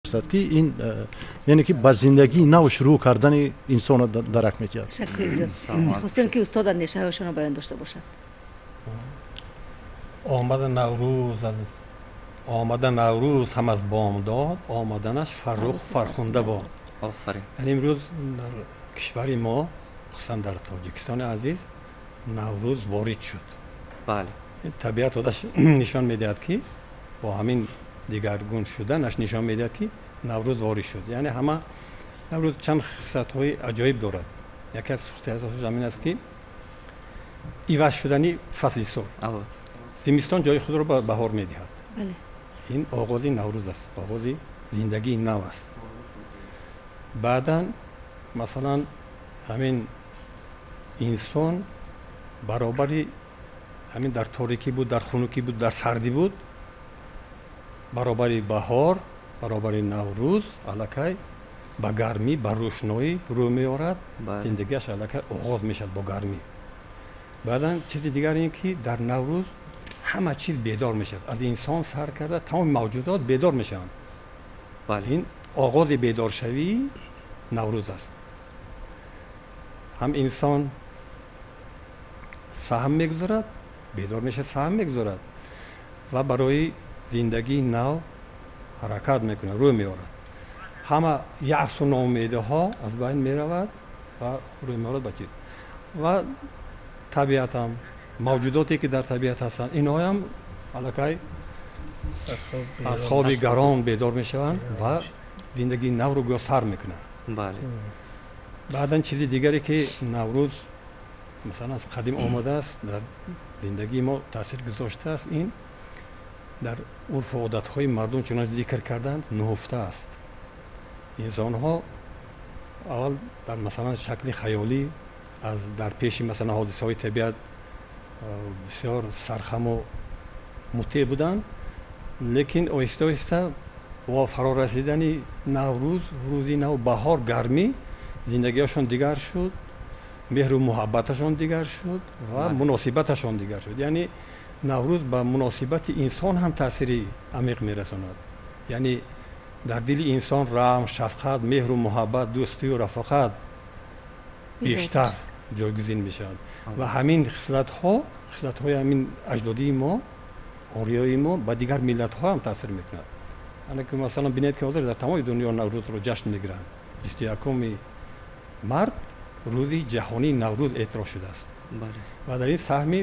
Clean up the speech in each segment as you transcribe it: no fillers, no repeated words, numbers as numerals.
Мерасад, ки ин яъне ки ба зиндагии нав шурӯъ кардани инсонро дарак медиҳад. Ташаккури зиёд. Мехостем, ки устод андешаҳояшонро баён дошта бошад. Омада Наврӯз аз омада, Наврӯз ҳам аз бомдод, омаданаш фаррух фархунда бод. Офарин. Яъне имрӯз дар кишвари мо, хусусан дар Тоҷикистони азиз, Наврӯз ворид шуд. Табиат худаш нишон медиҳад, ки бо ҳамин дигаргун шуданаш нишон медиҳад, ки Наврӯз ворид шуд. Яъне ҳама Наврӯз чанд хусусиятҳои аҷоиб дорад. Яке аз хусусиятҳояш ҳамин аст, ки иваз шудани фасли сол, зимистон ҷои худро ба баҳор медиҳад. Ин оғози Наврӯз аст, оғози зиндагии нав аст. Баъдан, масалан, ҳамин инсон баробари ҳамин дар торикӣ буд, дар хунукӣ буд, дар сардӣ буд, баробари баҳор, баробари Наврӯз аллакай ба гармӣ, ба рӯшноӣ рӯ меорад, зиндагиаш аллакай оғоз мешавад бо гармӣ. Баъдан чизи дигар ин ки дар Наврӯз ҳама чиз бедор мешавад, аз инсон сар карда тамоми мавҷудот бедор мешаванд. Ин оғози бедоршавии Наврӯз аст. Ҳам инсон саҳм мегузорад, бедор мешавад, саҳм мегузорад ва барои зиндагии нав ҳаракат мекунад, рӯ меорад. Ҳама яъсу ноумедиҳо аз байн меравад ва рӯ меорад ба чиз. Ва табиатам, мавҷудоте ки дар табиат ҳастанд, инҳоям аллакай аз хоби гарон бедор мешаванд ва зиндагии навро гӯё сар мекунанд. Баъдан чизи дигаре ки Наврӯз, масалан, аз қадим омадааст, дар зиндагии мо таъсир гузоштааст, ин дар урфу одатҳои мардум, чунон зикр карданд, нуҳуфта аст. Инсонҳо аввал дар, масалан, шакли хаёлӣ аз дар пеши, масалан, ҳодисаҳои табиат бисёр сархаму мутеъ буданд, лекин оҳиста оҳиста бо фарорасидани Наврӯз, рӯзи нав, баҳор, гармӣ, зиндагиашон дигар шуд, меҳру муҳаббаташон дигар шуд ва муносибаташон дигар шуд. Яъне Наврӯз ба муносибати инсон ҳам таъсири амиқ мерасонад. Яъне дар дили инсон раҳм, шафқат, меҳру муҳаббат, дӯстию рафоқат бештар ҷойгузин мешавад ва ҳамин хислатҳо, хислатҳои ҳамин аҷдодии мо, ориёи мо, ба дигар миллатҳо ҳам таъсир мекунад. Ана ки, масалан, бинед, ки ҳозир дар тамоми дунё Наврӯзро ҷашн мегиранд. 21-уми март рӯзи ҷаҳонии Наврӯз эътироф шудааст ва дар ин саҳми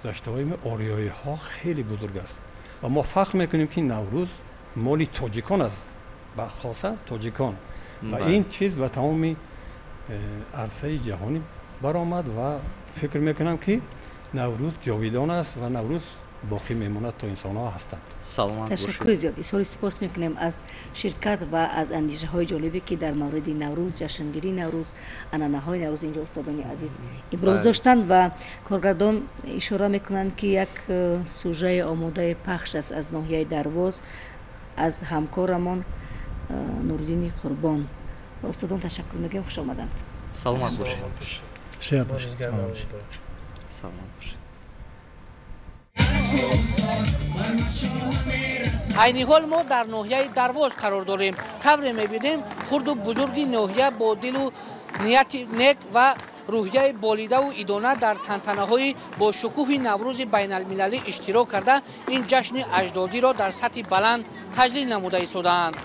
гузаштаҳои мо, ориёиҳо, хеле бузург аст ва мо фахр мекунем, ки Наврӯз моли тоҷикон аст, ба хоса тоҷикон. Ва ин чиз ба тамоми арсаи ҷаҳонӣ баромад ва фикр мекунам, ки Наврӯз ҷовидон аст ва Наврӯз боқӣ мемонад, то инсонҳо ҳастанд. Саломат. Ташаккури зиёд. Изҳори сипос мекунем аз ширкат ва аз андешаҳои ҷолибе, ки дар мавриди Наврӯз, ҷашнгирии Наврӯз, анъанаҳои Наврӯз инҷо устодони азиз иброз доштанд. Ва коргардон ишора мекунанд, ки як сужаи омодаи пахш аст аз ноҳияи Дарвоз, аз ҳамкорамон Нуриддини Қурбон. Ба устодон ташаккур мегӯем, хуш омаданд. Саломат бошед. Сеҳат бошед. Саломат бошед. Айни ҳол мо дар ноҳияи Дарвоз қарор дорем. Тавре мебинем, хурду бузурги ноҳия бо дилу нияти нек ва рӯҳияи болидаву идона дар тантанаҳои бо шукӯҳи Наврӯзи байналмилалӣ иштирок карда, ин ҷашни аҷдодиро дар сатҳи баланд таҷлил намуда истодаанд.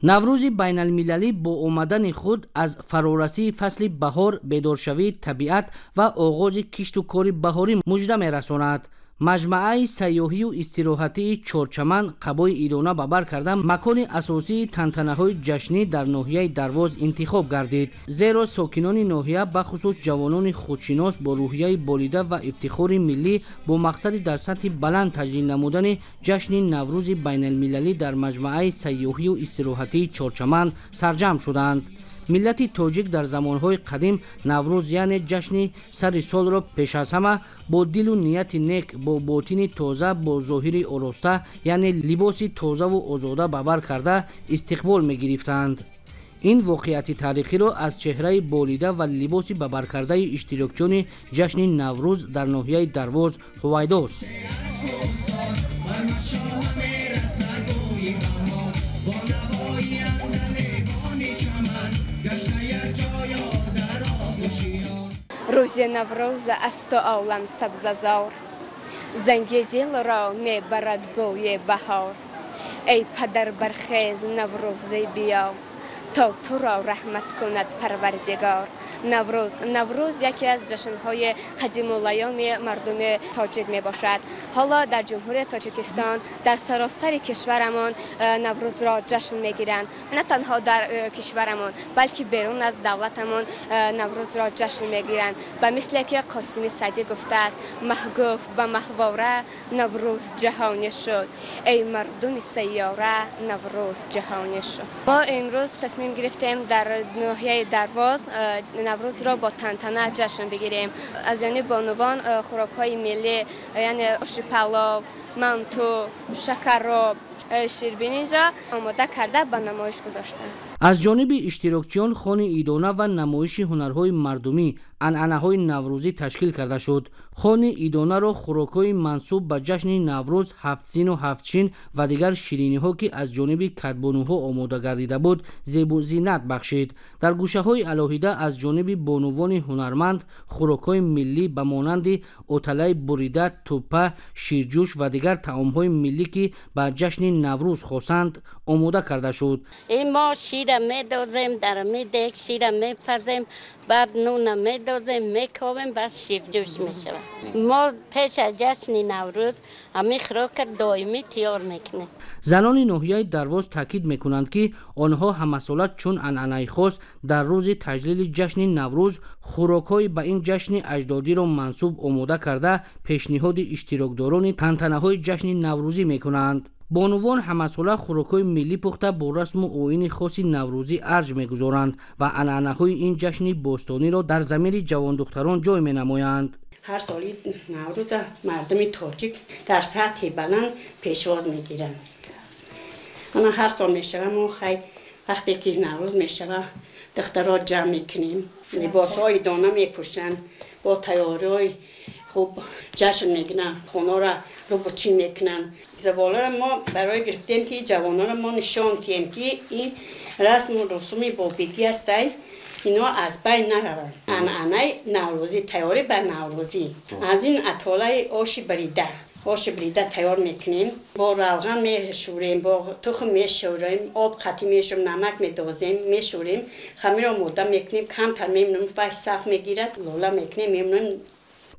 Наврӯзи байналмилалӣ бо омадани худ аз фарорасии фасли баҳор, бедоршавии табиат ва оғози кишту кори баҳорӣ мужда мерасонад. Маҷмааи сайёҳию истироҳатии Чорчаман қабои идона ба бар карда, макони асосии тантанаҳои ҷашнӣ дар ноҳияи Дарвоз интихоб гардид, зеро сокинони ноҳия, бахусус ҷавонони худшинос бо рӯҳияи болида ва ифтихори миллӣ, бо мақсади дар сатҳи баланд таҷлил намудани ҷашни Наврӯзи байналмилалӣ дар маҷмааи сайёҳию истироҳатии Чорчаман сарҷамъ шуданд. Миллати тоҷик дар замонҳои қадим Наврӯз, яъне ҷашни сари солро, пеш аз ҳама бо дилу нияти нек, бо ботини тоза, бо зоҳири ороста, яъне либоси тозаву озода ба бар карда истиқбол мегирифтанд. Ин воқеияти таърихиро аз чеҳраи болида ва либоси ба баркардаи иштирокчиёни ҷашни Наврӯз дар ноҳияи Дарвоз ҳувайдост. Рӯзи Наврӯз асту олам сабзазор, занги дилро мебарад бӯи баҳор. Эй падар, бархез, Наврӯзе биё, то туро раҳмат кунад Парвардигор. Наврӯз, Наврӯз яке аз ҷашнҳои қадимулайёми мардуми тоҷик мебошад. Ҳоло дар Ҷумҳурии Тоҷикистон, дар саросари кишварамон Наврӯзро ҷашн мегиранд. На танҳо дар кишварамон, балки берун аз давлатамон Наврӯзро ҷашн мегиранд. Ба мисле ки Қосими Саъдӣ гуфтааст: маҳ гуфт ба маҳвора, Наврӯз ҷаҳонӣ шуд. Эй мардуми сайёра, Наврӯз ҷаҳонӣ шуд. Мо имрӯз тасмим гирифтем дар ноҳияи Дарвоз Наврӯзро бо тантана ҷашн бигирем. Аз ҷониби бонувон хӯрокҳои миллӣ, яъне оши палов, манту, шакароб, ширбинижро омода карда ба намоиш гузоштанд. Аз ҷониби иштирокчиён хони идона ва намоиши ҳунарҳои мардумӣ, анъанаҳои наврӯзӣ ташкил карда шуд. Хони идонаро хӯрокҳои мансуб ба ҷашни Наврӯз, ҳафтсину ҳафтчин ва дигар шириниҳо, ки аз ҷониби кадбонуҳо омода гардида буд, зебу зинат бахшид. Дар гӯшаҳои алоҳида аз ҷониби бонувони ҳунарманд хӯрокҳои миллӣ ба монанди оталаи бурида, тӯппа, ширҷӯш ва дигар таомҳои миллӣ, ки ба ҷашни Наврӯз хосанд, омода карда шуд. Мо шира медозем, дар дег шира мепазем, баъд нуна медозем, мекобем, баъд ширҷӯш мешавад. Мо пеш аз ҷашни Наврӯз ҳамин хӯрока доимӣ тайёр мекунем. Занони ноҳияи Дарвоз таъкид мекунанд, ки онҳо ҳамасола чун анъанаи хос дар рӯзи таҷлили ҷашни Наврӯз хӯрокҳои ба ин ҷашни аҷдодиро мансуб омода карда, пешниҳоди иштирокдорони тантанаҳои ҷашни наврӯзӣ мекунанд. Бонувон ҳамасола хӯрокҳои миллӣ пухта, бо расму оини хоси наврӯзӣ арҷ мегузоранд ва анъанаҳои ин ҷашни бостониро дар замири ҷавондухтарон ҷой менамоянд. Ҳар соли Наврӯза мардуми тоҷик дар сатҳи баланд пешвоз мегиранд. Ана ҳар сол мешава, мо хай вақте ки Наврӯз мешава, духтаро ҷамъ мекунем, либосҳои дона мепӯшанд, бо тайёриҳои хуб ҷашн мегиранд, хонаро рӯбучин мекунанд. Заволаро мо барои гирифтем, ки ҷавононро мо нишон диҳем, ки ин расму русуми бобигӣ ҳастай, ино аз байн нараванд. Анъанаи наврӯзӣ, тайёрӣ ба наврӯзӣ аз ин атолаи оши барида, оши бурида тайёр мекунем, бо равған мешӯрем, бо тухм мешӯрем, об қатӣ мешӯрем, намак медозем, мешӯрем, хамир омода мекунем, камтар мемонем, вай сахт мегирад, лола мекунем, мемонем.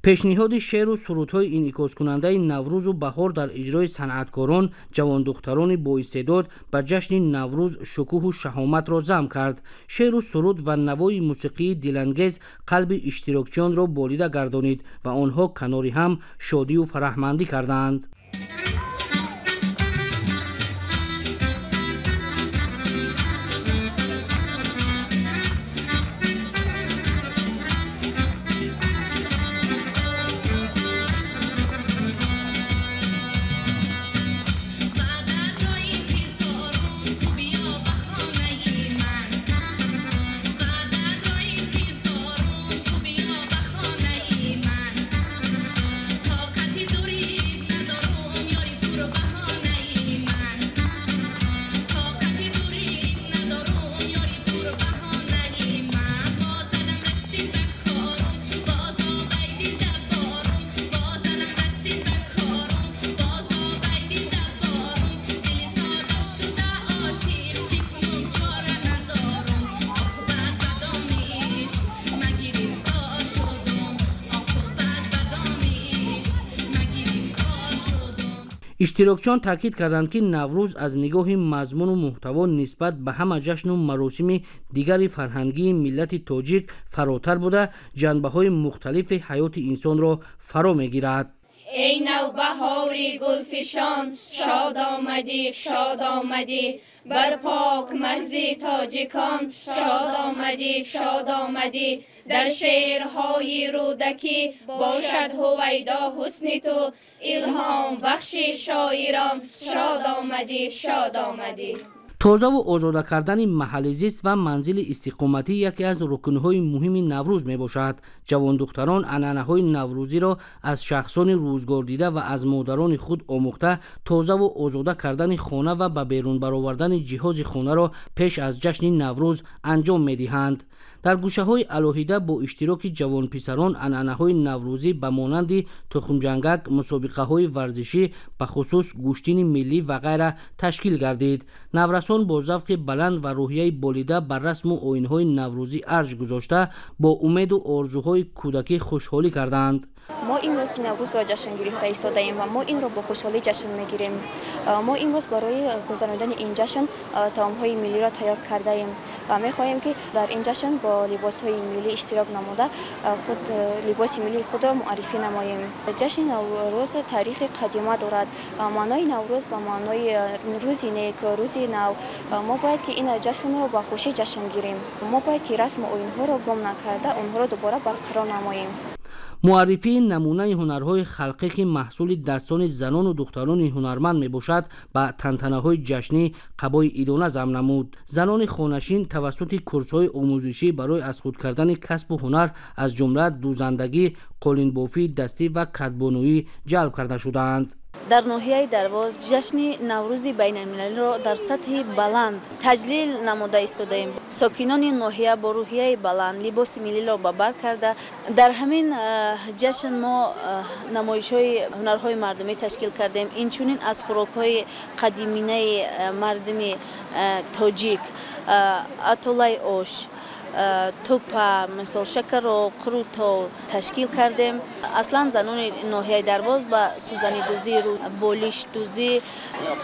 Пешниҳоди шеъру сурудҳои инъикоскунандаи Наврӯзу баҳор дар иҷрои санъаткорон, ҷавондухтарони боистеъдод ба ҷашни Наврӯз шукӯҳу шаҳоматро зам кард. Шеъру суруд ва навои мусиқии дилангез қалби иштирокчиёнро болида гардонид ва онҳо канори ҳам шодию фараҳмандӣ карданд. Иштирокчиён таъкид карданд, ки Наврӯз аз нигоҳи мазмуну муҳтаво нисбат ба ҳама ҷашну маросими дигари фарҳангии миллати тоҷик фаротар буда, ҷанбаҳои мухталифи ҳаёти инсонро фаро мегирад. Эй навбаҳори гулфишон, шод омадӣ, шод омадӣ, бар пок марзи тоҷикон, шод омадӣ, шод омадӣ. Дар шеърҳои Рӯдакӣ бошад ҳувайдо ҳусни ту, илҳом бахши шоирон, шод омадӣ, шод омадӣ. Тозаву озода кардани маҳалли зист ва манзили истиқоматӣ яке аз рукнҳои муҳими Наврӯз мебошад. Ҷавондухтарон анъанаҳои наврӯзиро аз шахсони рӯзгордида ва аз модарони худ омӯхта, тозаву озода кардани хона ва ба берун баровардани ҷиҳози хонаро пеш аз ҷашни Наврӯз анҷом медиҳанд. Дар гӯшаҳои алоҳида бо иштироки ҷавонписарон анъанаҳои наврӯзӣ ба монанди тухмҷангак, мусобиқаҳои варзишӣ, бахусус гӯштини миллӣ ва ғайра ташкил гардид. Наврасон бо завқи баланд ва рӯҳияи болида ба расму оинҳои наврӯзӣ арҷ гузошта, бо умеду орзуҳои кӯдакӣ хушҳолӣ карданд. Мо имрӯз Наврӯзро ҷашн гирифта истодаем ва мо инро бо хушҳолӣ ҷашн мегирем. Мо имрӯз барои гузаронидани ин ҷашн таомҳои миллиро тайёр кардаем ва мехоҳем, ки дар ин ҷашн бо либосҳои миллӣ иштирок намуда, худ либоси миллии худро муаррифӣ намоем. Ҷашни Наврӯз таърихи қадима дорад. Маънои Наврӯз ба маънои рӯзи нек, рӯзи нав. Мо бояд ки ин ҷашнро ба хушӣ ҷашн гирем. Мо бояд ки расму оинҳоро гум накарда, онҳоро дубора барқарор намоем. Муаррифии намунаи ҳунарҳои халқӣ, ки маҳсули дастони занону духтарони ҳунарманд мебошад, ба тантанаҳои ҷашнӣ қабои идона зам намуд. Занони хонашин тавассути курсҳои омӯзишӣ барои аз худ кардани касбу ҳунар, аз ҷумла дӯзандагӣ, қолинбофии дастӣ ва кадбонуӣ ҷалб карда шудаанд. Дар ноҳияи Дарвоз ҷашни Наврӯзи байналмилалиро дар сатҳи баланд таҷлил намуда истодаем. Сокинони ноҳия бо рӯҳияи баланд либоси миллиро ба бар карда, дар ҳамин ҷашн мо намоишҳои ҳунарҳои мардумӣ ташкил кардем. Инчунин аз хӯрокҳои қадиминаи мардуми тоҷик атолаи ош, тӯпа, мисол шакаро, қурутов ташкил кардем. Аслан занони ноҳияи Дарвоз ба сӯзанидӯзӣ, болиштдӯзӣ,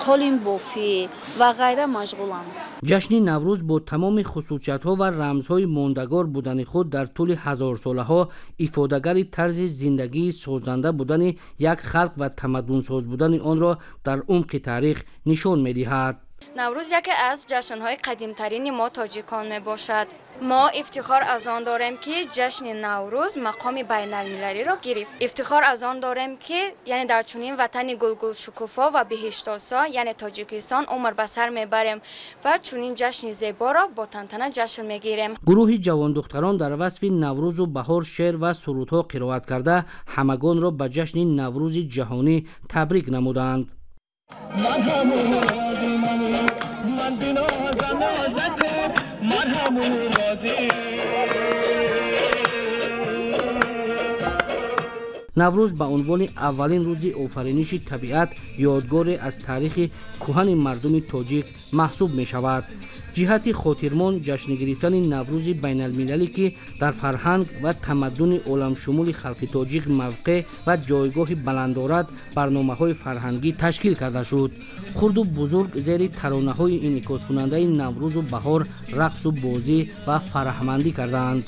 қолинбофӣ ва ғайра машғуланд. Ҷашни Наврӯз бо тамоми хусусиятҳо ва рамзҳои мондагор будани худ дар тӯли ҳазорсолаҳо ифодагари тарзи зиндагии созанда будани як халқ ва тамаддунсоз будани онро дар умқи таърих нишон медиҳад. Наврӯз яке аз ҷашнҳои қадимтарини мо тоҷикон мебошад. Мо ифтихор аз он дорем, ки ҷашни Наврӯз мақоми байналмилалиро гирифт. Ифтихор аз он дорем, ки яъне дар чунин ватани гулгулшукуфо ва биҳиштосо, яъне Тоҷикистон, умр ба сар мебарем ва чунин ҷашни зеборо бо тантана ҷашн мегирем. Гурӯҳи ҷавондухтарон дар васфи Наврӯзу баҳор шеър ва сурудҳо қироат карда, ҳамагонро ба ҷашни Наврӯзи ҷаҳонӣ табрик намуданд. Наврӯз ба унвони аввалин рӯзи офариниши табиат ёдгоре аз таърихи кӯҳани мардуми тоҷик маҳсуб мешавад. Ҷиҳати хотирмон ҷашн гирифтани Наврӯзи байналмилалӣ, ки дар фарҳанг ва тамаддуни оламшумули халқи тоҷик мавқеъ ва ҷойгоҳи баланд дорад, барномаҳои фарҳангӣ ташкил карда шуд. Хурду бузург зери таронаҳои инъикоскунандаи Наврӯзу баҳор рақсу бозӣ ва фараҳмандӣ кардаанд.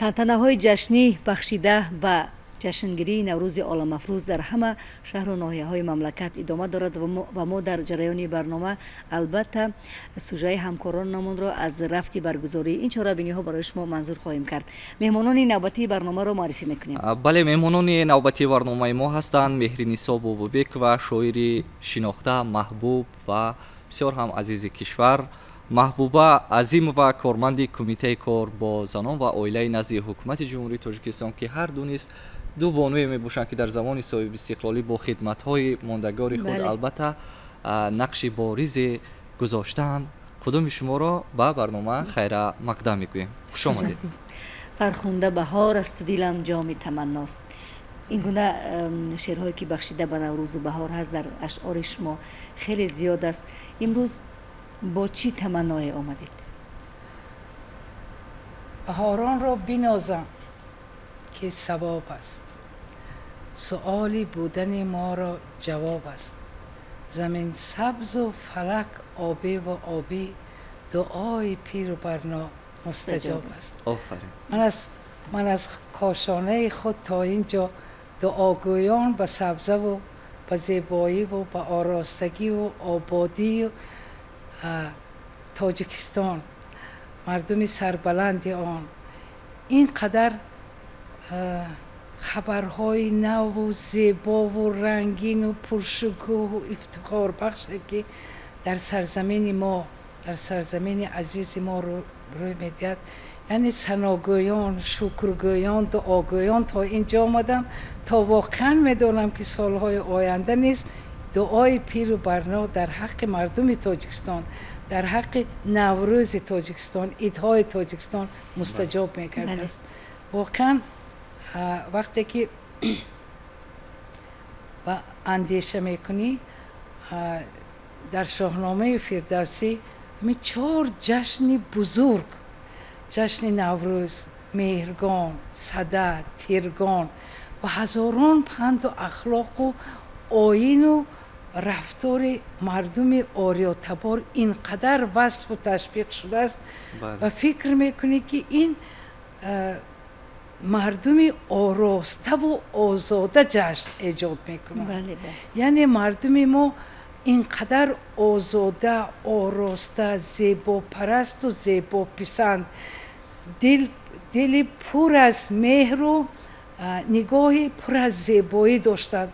Тантанаҳои ҷашнӣ бахшида ба ҷашнгирии Наврӯзи оламафрӯз дар ҳама шаҳру ноҳияҳои мамлакат идома дорад ва мо дар ҷараёни барнома албатта сужаи ҳамкоронамонро аз рафти баргузории ин чорабиниҳо барои шумо манзур хоҳем кард. Меҳмонони навбатии барномаро муаррифӣ мекунем. Бале, меҳмонони навбатии барномаи мо ҳастанд Меҳринисо Бобобекова, шоири шинохта, маҳбуб ва бисёр ҳам азизи кишвар, Маҳбуба Азимова, корманди Кумитаи кор бо занон ва оилаи назди Ҳукумати Ҷумҳурии Тоҷикистон, ки ҳар ду низ ду бонуе мебошанд, ки дар замони соҳибистиқлолӣ бо хидматҳои мондагори худ албатта нақши боризе гузоштаанд. Қудуми шуморо ба барнома хайра мақдам мегӯем. Хуш омадед. Фархунда баҳор асту дилам ҷоми таманност. Ин гуна шеърҳое, ки бахшида ба Наврӯзу баҳор ҳаст, дар ашъори шумо хеле зиёд аст. Имрӯз бо чӣ таманное омадед? Баҳоронро бинозам, ки савоб аст, суоли будани моро ҷавоб аст. Замин сабзу фалак обиву обӣ, дуои пиру барно мустаҷоб аст. Офарин. Ман аз кошонаи худ то инҷо дуогӯён ба сабзаву ба зебоиву ба оростагиву ободии Тоҷикистон, мардуми сарбаланди он, ин қадар хабарҳои наву зебову рангину пуршукӯҳу ифтихорбахше, ки дар сарзамини мо, дар сарзамини азизи мо рӯй медиҳад, яъне саногӯён, шукргӯён, дуогӯён то ин ҷо омадам, то воқеан медонам, ки солҳои оянда низ дуои пиру барно дар ҳаққи мардуми Тоҷикистон, дар ҳаққи Наврӯзи Тоҷикистон, идҳои Тоҷикистон мустаҷоб мегардад. Воқеан, вақте ки ба андеша мекунӣ, дар Шоҳномаи Фирдавсӣ ҳамин чор ҷашни бузург, ҷашни Наврӯз, Меҳргон, Сада, Тиргон ва ҳазорон панду ахлоқу оину рафтори мардуми ориётабор ин қадар васфу ташвиқ шудааст ва фикр мекунӣ, ки ин мардуми ороставу озода ҷашн эҷод мекунад. Яъне мардуми мо ин қадар озода, ороста, зебопарасту зебописанд, дили пур аз меҳру нигоҳи пур аз зебоӣ доштанд.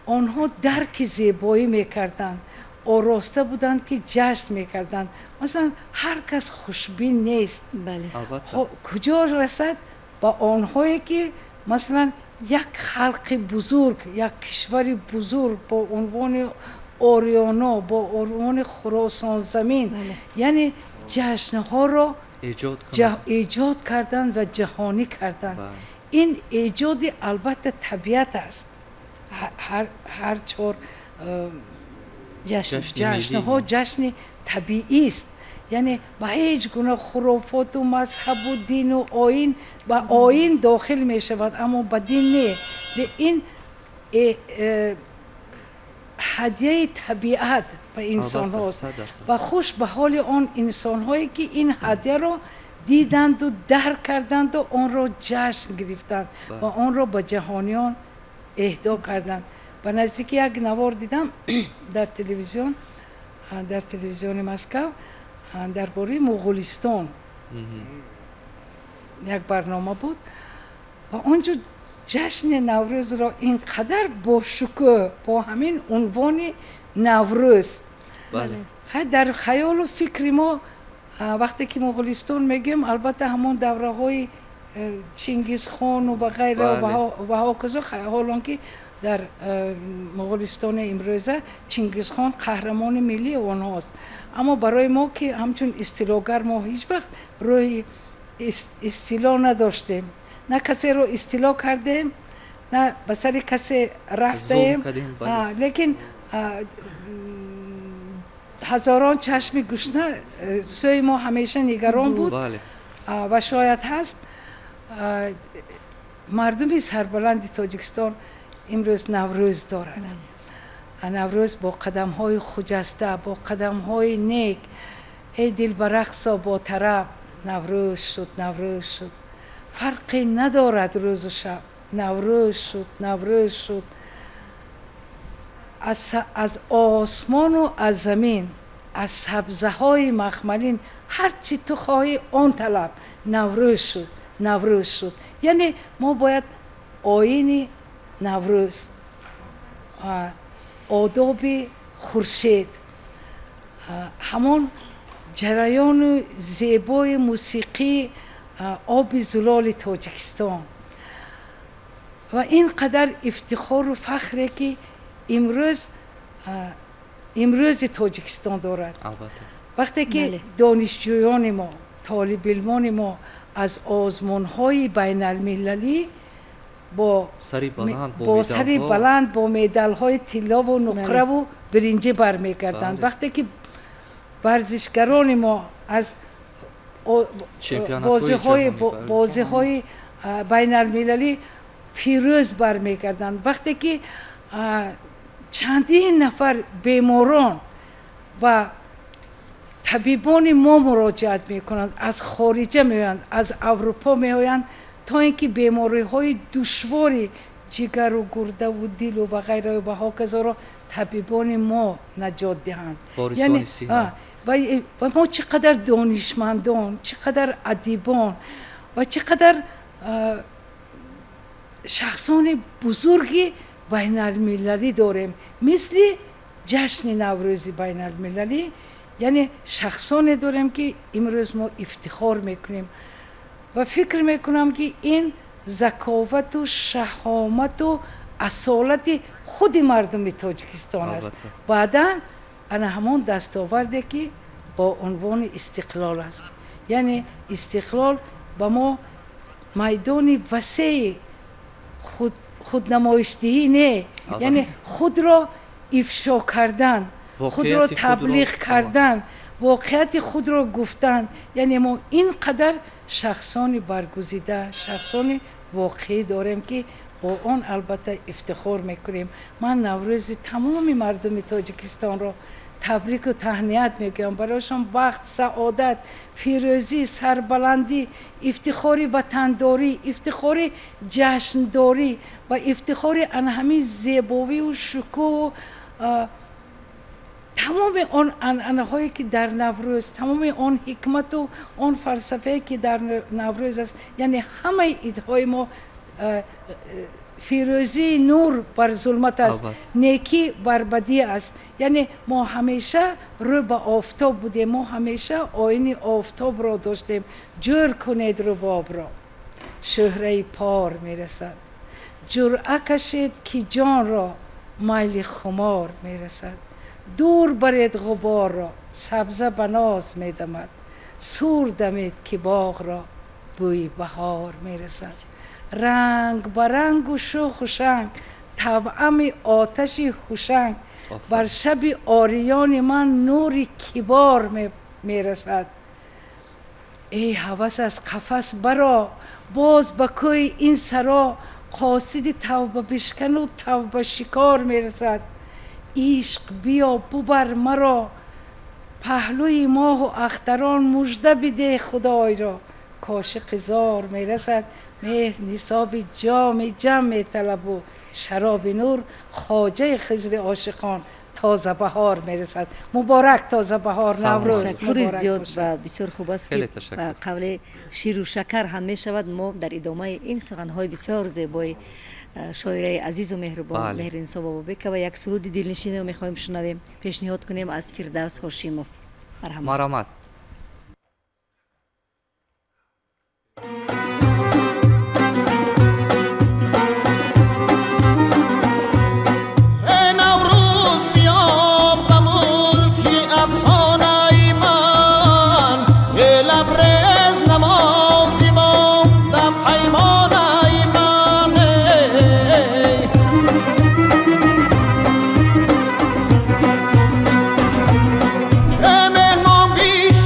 Онҳо дарки зебоӣ мекарданд, ороста буданд, ки ҷашн мекарданд. Масалан, ҳар кас хушбин нест. Куҷо расад ба онҳое, ки масалан як халқи бузург, як кишвари бузург бо унвони ориёно, бо унвони Хуросонзамин, яъне ҷашнҳоро эҷод карданд ва ҷаҳонӣ карданд. Ин эҷоди, албатта, табиат аст. Ҳар чор ҷашнҳо ҷашни табиист, яъне ба ҳеҷ гуна хурофоту мазҳабу дину оин, ба оин дохил мешавад, аммо ба дин не. Ин ҳадияи табиат ба инсонҳост ва хуш ба ҳоли он инсонҳое, ки ин ҳадияро диданду дарк карданду онро ҷашн гирифтанд ва онро ба ҷаҳониён эҳдо карданд. Ба наздики як навор дидам дар телевизиони Москав, дар бораи Муғулистон як барнома буд ва он ҷо ҷашни Наврӯзро ин қадар бошукӯҳ, бо ҳамин унвони Наврӯз. Дар хаёлу фикри мо, вақте ки Муғулистон мегӯем, албатта, ҳамон давраҳои Чингизхону ва ғайра ва ҳоказо, ҳолон ки дар Муғулистони имрӯза Чингизхон қаҳрамони миллии онҳост, аммо барои мо, ки ҳамчун истилогар мо ҳеҷ вақт рӯҳи истило надоштем, на касеро истило кардем, на ба сари касе рафтаем, лекин ҳазорон чашми гушна сӯи мо ҳамеша нигарон буд ва шояд ҳаст. Мардуми сарбаланди Тоҷикистон имрӯз Наврӯз дорад. Наврӯз бо қадамҳои хуҷаста, бо қадамҳои нек, эй дил, ба рақсо бо тараб, Наврӯз шуд, Наврӯз шуд, фарқе надорад рӯзу шаб, Наврӯз шуд, Наврӯз шуд, аз осмону аз замин, аз сабзаҳои махмалин ҳар чӣ ту хоҳӣ, он талаб, Наврӯз шуд, Наврӯз шуд. Яъне мо бояд оини Наврӯз, одоби хуршед, ҳамон ҷараёну зебои мусиқии оби зулоли Тоҷикистон ва ин қадар ифтихору фахре, ки имрӯзи Тоҷикистон дорад, вақте ки донишҷӯёни мо, толибилмони мо аз озмунҳои байналмилалӣ бо сари баланд, бо медалҳои тиллову нуқраву биринҷӣ бармегарданд, вақте ки варзишгарони мо аз бозиҳои байналмилалӣ фирӯз бармегарданд, вақте ки чандин нафар беморон ба табибони мо муроҷиат мекунанд, аз хориҷа меоянд, аз Аврупо меоянд, то ин ки бемориҳои душвори ҷигару гурдаву дилу ва ғайраю ва ҳоказоро табибони мо наҷот диҳанд. Ва мо чӣ қадар донишмандон, чӣ қадар адибон ва чӣ қадар шахсони бузурги байналмилалӣ дорем, мисли ҷашни Наврӯзи байналмилалӣ, яъне шахсоне дорем, ки имрӯз мо ифтихор мекунем ва фикр мекунам, ки ин заковату шаҳомату асолати худи мардуми Тоҷикистон аст. Баъдан ана ҳамон дастоварде, ки бо унвони истиқлол аст, яъне истиқлол ба мо майдони васеи худнамоишдиҳӣ не, яъне худро ифшо кардан, худро таблиғ кардан, воқеияти худро гуфтан. Яъне мо ин қадар шахсони баргузида, шахсони воқеӣ дорем, ки бо он албатта ифтихор мекунем. Ман Наврӯзи тамоми мардуми Тоҷикистонро табрику таҳният мегӯям, барояшон бахт, саодат, фирӯзӣ, сарбаландӣ, ифтихори ватандорӣ, ифтихори ҷашндорӣ ва ифтихори ана ҳамин зебовию шукӯҳу тамоми он анъанаҳое, ки дар Наврӯз, тамоми он ҳикмату он фалсафае, ки дар Наврӯз аст. Яъне ҳамаи идҳои мо фирӯзии нур бар зулмат аст, некӣ бар бадӣ аст. Яъне мо ҳамеша рӯ ба офтоб будем, мо ҳамеша оини офтобро доштем. Ҷӯр кунед рубобро, шӯҳраи пор мерасад, ҷуръа кашед, ки ҷонро майли хумор мерасад, дур баред ғуборро, сабза ба ноз медамад, сур дамед, ки боғро бӯи баҳор мерасад, ранг ба рангу шӯху шанг, тавъами оташи ҳушанг, бар шаби ориёни ман нури кибор мерасад. Эй ҳавас, аз қафас баро, боз ба кӯи ин саро, қосиди тавбабишкану тавбашикор мерасад. Ишқ, биё, бубар маро паҳлӯи моҳу ахтарон, мужда бидеҳ Худойро, кошиқи зор мерасад. Меҳр нисоби ҷоми ҷам металабу шароби нур, хоҷаи хизри ошиқон тоза баҳор мерасад. Муборак тоза баҳор, Наврӯз. Ташаккури зиёд ва бисёр хуб аст, ки ба қавли ширу шакар ҳам мешавад. Мо дар идомаи ин суханҳои бисёр зебои шоираи азизу меҳрубон Меҳринисо Бобобекова як суруди дилнишинро мехоҳем шунавем, пешниҳод кунем аз Фирдавс Ҳошимов. Марҳамат. مهمان بیش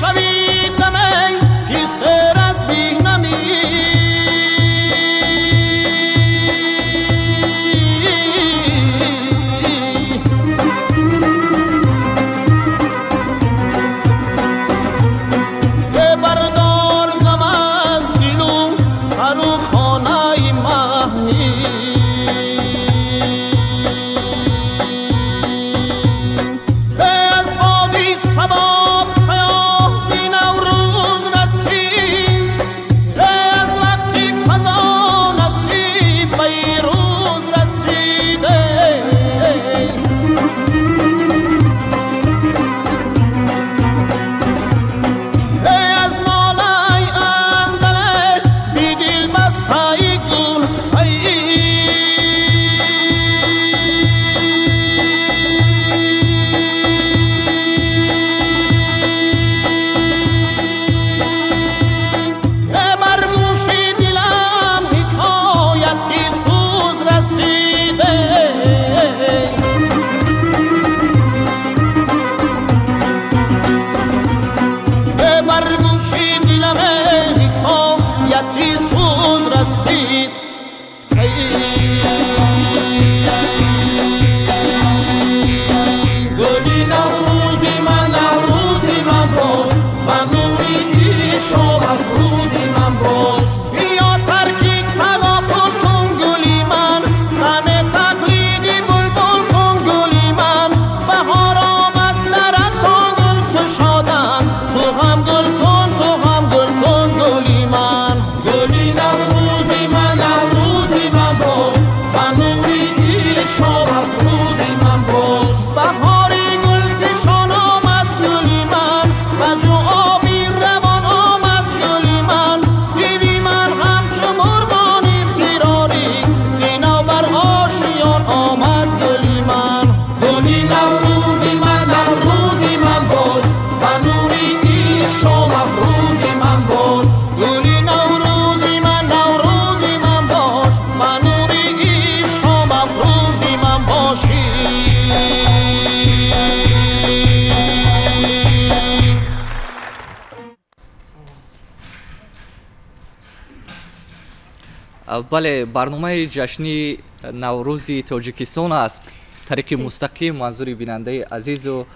Бале, барномаи ҷашни Наврӯзи Тоҷикистон аст. Тариқи мустақим манзури бинандаи азизу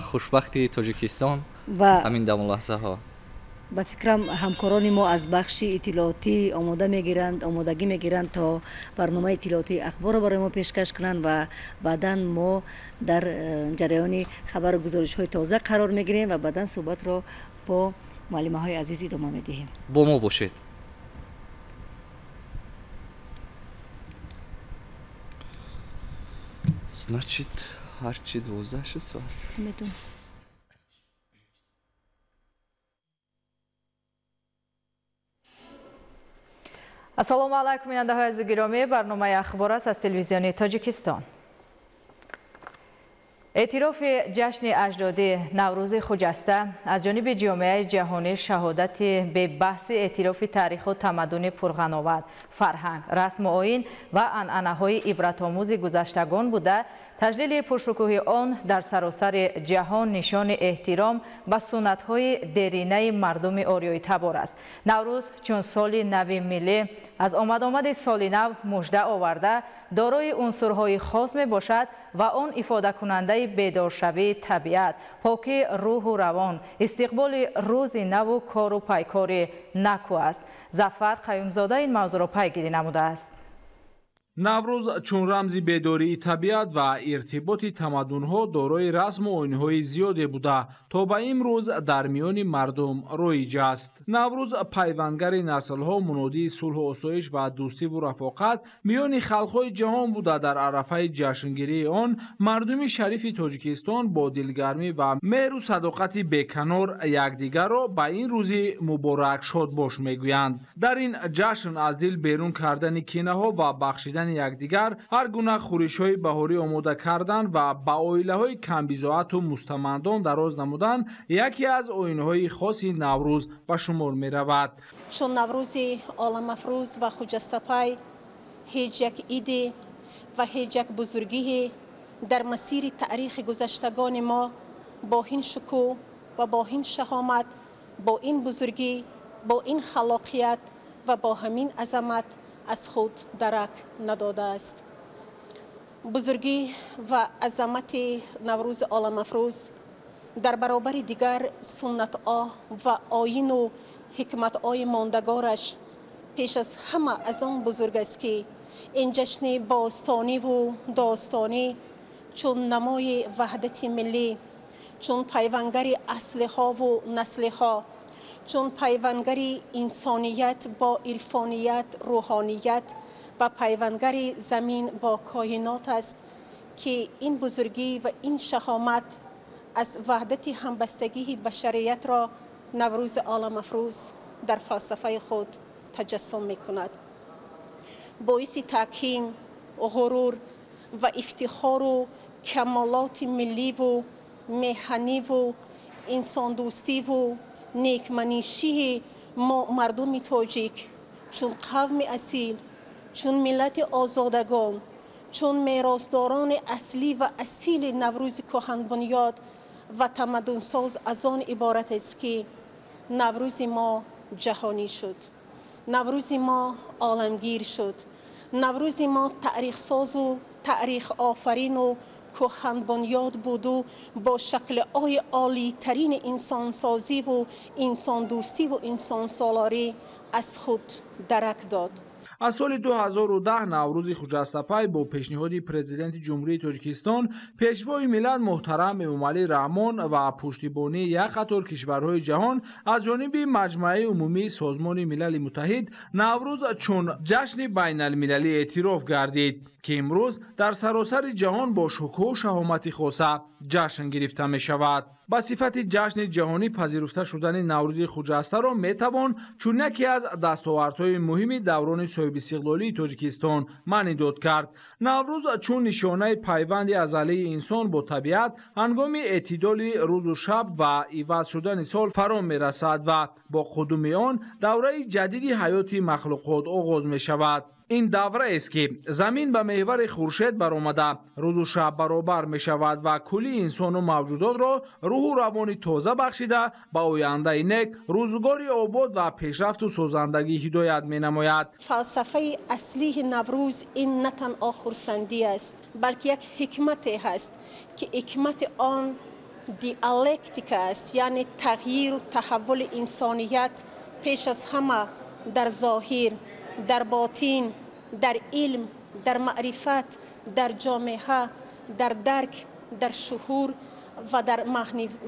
хушбахти Тоҷикистон ҳамин даму лаҳзаҳо. Ба фикрам, ҳамкорони мо аз бахши иттилоотӣ омода мегиранд, омодагӣ мегиранд, то барномаи иттилоотии ахборро барои мо пешкаш кунанд ва баъдан мо дар ҷараёни хабару гузоришҳои тоза қарор мегирем ва баъдан суҳбатро бо муаллимаҳои азиз идома медиҳем. Бо мо бошед. Значит, ҳарчи 12 шуд соат. Медонам. Ассалому алайкум, бинандаҳои азизу гиромӣ. Барномаи ахбор аст аз телевизиони Тоҷикистон. Эътирофи ҷашни аҷдодӣ Наврӯзи Хуҷаста аз ҷониби ҷомеаи ҷаҳонӣ шаҳодати бебаҳси эътирофи таъриху тамаддуни пурғановат, фарҳанг, расму оин ва анъанаҳои ибратомӯзи гузаштагон буда, таҷлили пуршукӯҳи он дар саросари ҷаҳон нишони эҳтиром ба суннатҳои деринаи мардуми ориёитабор аст. Наврӯз чун соли нави миллӣ аз омадомади соли нав мужда оварда, дорои унсурҳои хос мебошад ва он ифодакунандаи бедоршавии табиат, покии рӯҳу равон, истиқболи рӯзи наву кору пайкори наку аст. Зафар Қаюмзода ин мавзӯъро пайгирӣ намудааст. Наврӯз чун рамзи бедории табиат ва иртиботи тамаддунҳо дорои расму оинҳои зиёде буда, то ба имрӯз дар миёни мардум роиҷ аст. Наврӯз пайвандагари наслҳо, мунодии сулҳу осоиш ва дӯстиву рафоқат миёни халқҳои ҷаҳон буда, дар арафаи ҷашнгирии он мардуми шарифи Тоҷикистон бо дилгармӣ ва меҳру садоқати беканор якдигарро ба ин рӯзи муборак шодбош мегӯянд. Дар ин ҷашн аз дил берун кардани кинаҳо ва бахшидани якдигар, ҳар гуна хӯришҳои баҳорӣ омода кардан ва ба оилаҳои камбизоату мустамандон дароз намудан яке аз оинҳои хоси Наврӯз ба шумор меравад. Чун Наврӯзи оламафрӯз ва хуҷастапай ҳеҷ як иде ва ҳеҷ як бузургие дар масири таърихи гузаштагони мо бо ин шукӯҳ ва бо ин шаҳомат, бо ин бузургӣ, бо ин халоқият ва бо ҳамин азамат аз худ дарак надодааст. Бузургӣ ва азамати Наврӯзи оламафрӯз дар баробари дигар суннатҳо ва оину ҳикматҳои мондагораш пеш аз ҳама аз он бузург аст, ки ин ҷашни бостониву достонӣ чун намои ваҳдати миллӣ, чун пайвандагари аслиҳову наслиҳо, чун пайвандагари инсоният бо ирфоният, рӯҳоният ва пайвандагари замин бо коинот аст, ки ин бузургӣ ва ин шаҳомат аз ваҳдати ҳамбастагии башариятро Наврӯзи оламафрӯз дар фалсафаи худ таҷассум мекунад. Боиси таъкин, ғурур ва ифтихору камолоти милливу меҳаниву инсондӯстиву некманишии мо мардуми тоҷик чун қавми асил, чун миллати озодагон, чун меросдорони аслӣ ва асили Наврӯзи кӯҳанбунёд ва тамаддунсоз аз он иборат аст, ки Наврӯзи мо ҷаҳонӣ шуд, Наврӯзи мо оламгир шуд, Наврӯзи мо таърихсозу таърихофарину кӯҳанбунёд буду бо шаклҳои олитарини инсонсозиву инсондӯстиву инсонсолорӣ аз худ дарак дод. Аз соли 2010 Наврӯзи Хуҷастапай бо пешниҳоди Президенти Ҷумҳурии Тоҷикистон, Пешвои миллат муҳтарам Эмомалӣ Раҳмон ва пуштибонии як қатор кишварҳои ҷаҳон аз ҷониби Маҷмааи Умумии Созмони Милали Муттаҳид Наврӯз чун ҷашни байналмилалӣ эътироф гардид, ки имрӯз дар саросари ҷаҳон бо шукӯҳу шаҳомати хоса ҷашн гирифта мешавад. Ба сифати ҷашни ҷаҳонӣ пазируфта шудани Наврӯзи Хуҷастаро метавон чун яке аз дастовардҳои муҳими даврони соҳибистиқлолии Тоҷикистон маънидод кард. Наврӯз чун нишонаи пайванди азалии инсон бо табиат ҳангоми эътидоли рӯзу шаб ва иваз шудани сол фаро мерасад ва бо қудуми он давраи ҷадиди ҳаёти махлуқот оғоз мешавад. Ин давраест, ки замин ба меҳвари хуршед баромада, рӯзу шаб баробар мешавад ва кулли инсону мавҷудотро рӯҳу равони тоза бахшида ба ояндаи нек, рӯзгори обод ва пешрафту созандагӣ ҳидоят менамояд. Фалсафа Фалсафаи аслии Наврӯз ин на танҳо хурсандӣ аст, балки як ҳикмате ҳаст, ки ҳикмати он диалектика аст, яъне тағйиру таҳаввули инсоният пеш аз ҳама дар зоҳир, дар ботин, дар илм, дар маърифат, дар ҷомеа, дар дарк, дар шуҳур ва дар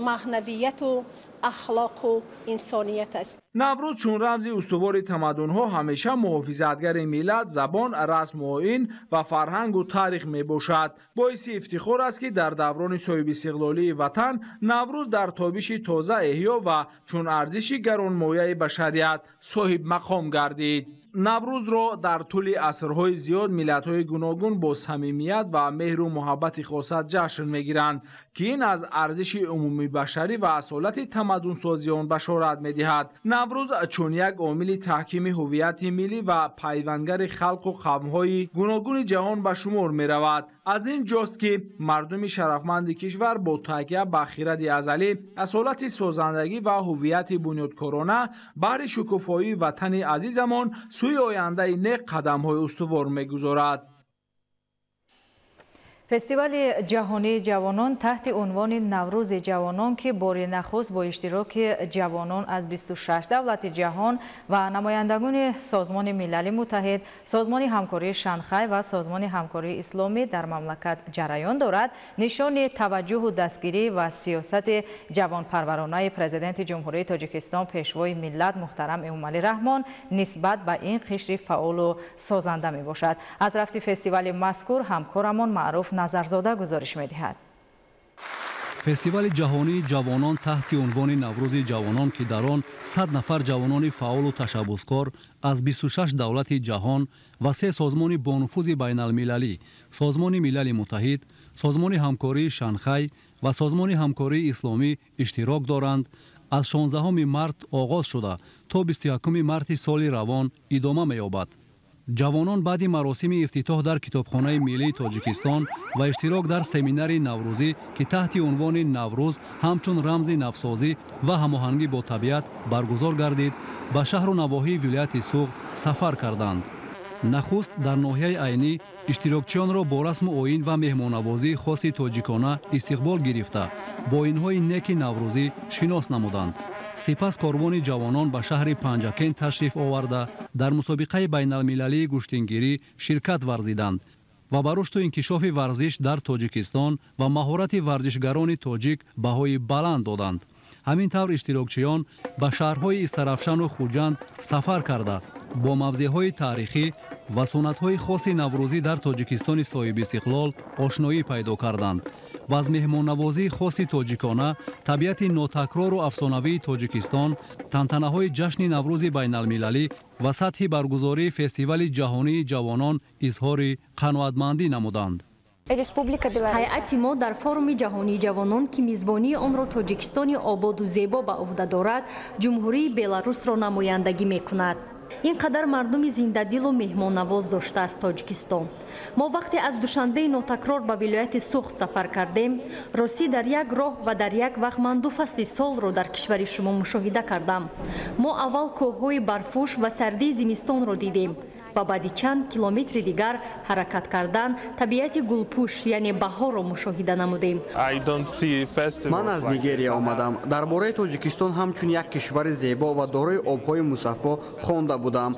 маънавияту ахлоқу инсоният аст. Наврӯз чун рамзи устувори тамаддунҳо ҳамеша муҳофизатгари миллат, забон, расму оин ва фарҳангу таърих мебошад. Боиси ифтихор аст, ки дар даврони соҳибистиқлолии ватан Наврӯз дар тобиши тоза эҳё ва чун арзиши гаронмояи башарият соҳибмақом гардид. Наврӯзро дар тӯли асрҳои зиёд миллатҳои гуногун бо самимият ва меҳру муҳаббати хоса ҷашн мегиранд, ки ин аз арзиши умумибашарӣ ва асолати тамаддунсозии он башорат медиҳад. Наврӯз чун як омили таҳкими ҳуввияти миллӣ ва пайвандагари халқу қавмҳои гуногуни ҷаҳон ба шумор меравад. Аз ин ҷост, ки мардуми шарафманди кишвар бо такя ба хиради азалӣ, асолати созандагӣ ва ҳуввияти бунёдкорона баҳри шукуфоии ватани азизамон сӯи ояндаи нек қадамҳои устувор мегузорад. Фестивали ҷаҳонии ҷавонон таҳти унвони Наврӯзи ҷавонон, ки бори нахуст бо иштироки ҷавонон аз 26 давлати ҷаҳон ва намояндагони Созмони Милали Муттаҳид, Созмони ҳамкории Шанхай ва Созмони ҳамкории Исломӣ дар мамлакат ҷараён дорад, нишони таваҷҷӯҳу дастгирӣ ва сиёсати ҷавонпарваронаи Президенти Ҷумҳурии Тоҷикистон, Пешвои миллат муҳтарам Эмомалӣ Раҳмон нисбат ба ин қишри фаъолу созанда мебошад. Аз рафти фестивали мазкур ҳамкорамон Маъруф Назарзода гузориш медиҳад. Фестивали ҷаҳонии ҷавонон таҳти унвони Наврӯзи ҷавонон, ки дар он 100 нафар ҷавонони фаъолу ташаббускор аз 26 давлати ҷаҳон ва се созмони бонуфузи байналмилалӣ, Созмони Милали Муттаҳид, Созмони ҳамкории Шанхай ва Созмони ҳамкории Исломӣ иштирок доранд, аз 16 март оғоз шуда то 21 марти соли равон идома меёбад. Ҷавонон баъди маросими ифтитоҳ дар Китобхонаи миллии Тоҷикистон ва иштирок дар семинари наврӯзӣ, ки таҳти унвони Наврӯз ҳамчун рамзи навсозӣ ва ҳамоҳангӣ бо табиат баргузор гардид, ба шаҳру навоҳии вилояти Суғд сафар карданд. Нахуст дар ноҳияи Айнӣ иштирокчиёнро бо расму оин ва меҳмоннавозии хоси тоҷикона истиқбол гирифта, бо оинҳои неки наврӯзӣ шинос намуданд. Сипас корвони ҷавонон ба шаҳри Панҷакент ташриф оварда, дар мусобиқаи байналмилалии гӯштингирӣ ширкат варзиданд ва ба рушду инкишофи варзиш дар Тоҷикистон ва маҳорати варзишгарони тоҷик баҳои баланд доданд. Ҳамин тавр иштирокчиён ба шаҳрҳои Истарафшану Хуҷанд сафар карда, бо мавзеъҳои таърихӣ ва суннатҳои хоси наврӯзӣ дар Тоҷикистони соҳибистиқлол ошноӣ пайдо карданд ва аз меҳмоннавозии хоси тоҷикона, табиати нотакрору афсонавии Тоҷикистон, тантанаҳои ҷашни Наврӯзи байналмилалӣ ва сатҳи баргузории фестивали ҷаҳонии ҷавонон изҳори қаноатмандӣ намуданд. Ҳайати мо дар форуми ҷаҳонии ҷавонон, ки мизбонии онро Тоҷикистони ободу зебо ба ӯҳда дорад, Ҷумҳурии Беларусро намояндагӣ мекунад. Ин қадар мардуми зиндадилу меҳмоннавоз доштааст Тоҷикистон. Мо вақте аз Душанбеи нотакрор ба вилояти Суғд сафар кардем, ростӣ дар як роҳ ва дар як вақт ман ду фасли солро дар кишвари шумо мушоҳида кардам. Мо аввал кӯҳҳои барфпӯш ва сардии зимистонро дидем ва баъди чанд километри дигар ҳаракат кардан табиати гулпӯш, яъне баҳорро мушоҳида намудем. Ман аз Нигерия омадам. Дар бораи Тоҷикистон ҳамчун як кишвари зебо ва дорои обҳои мусаффо хонда будам.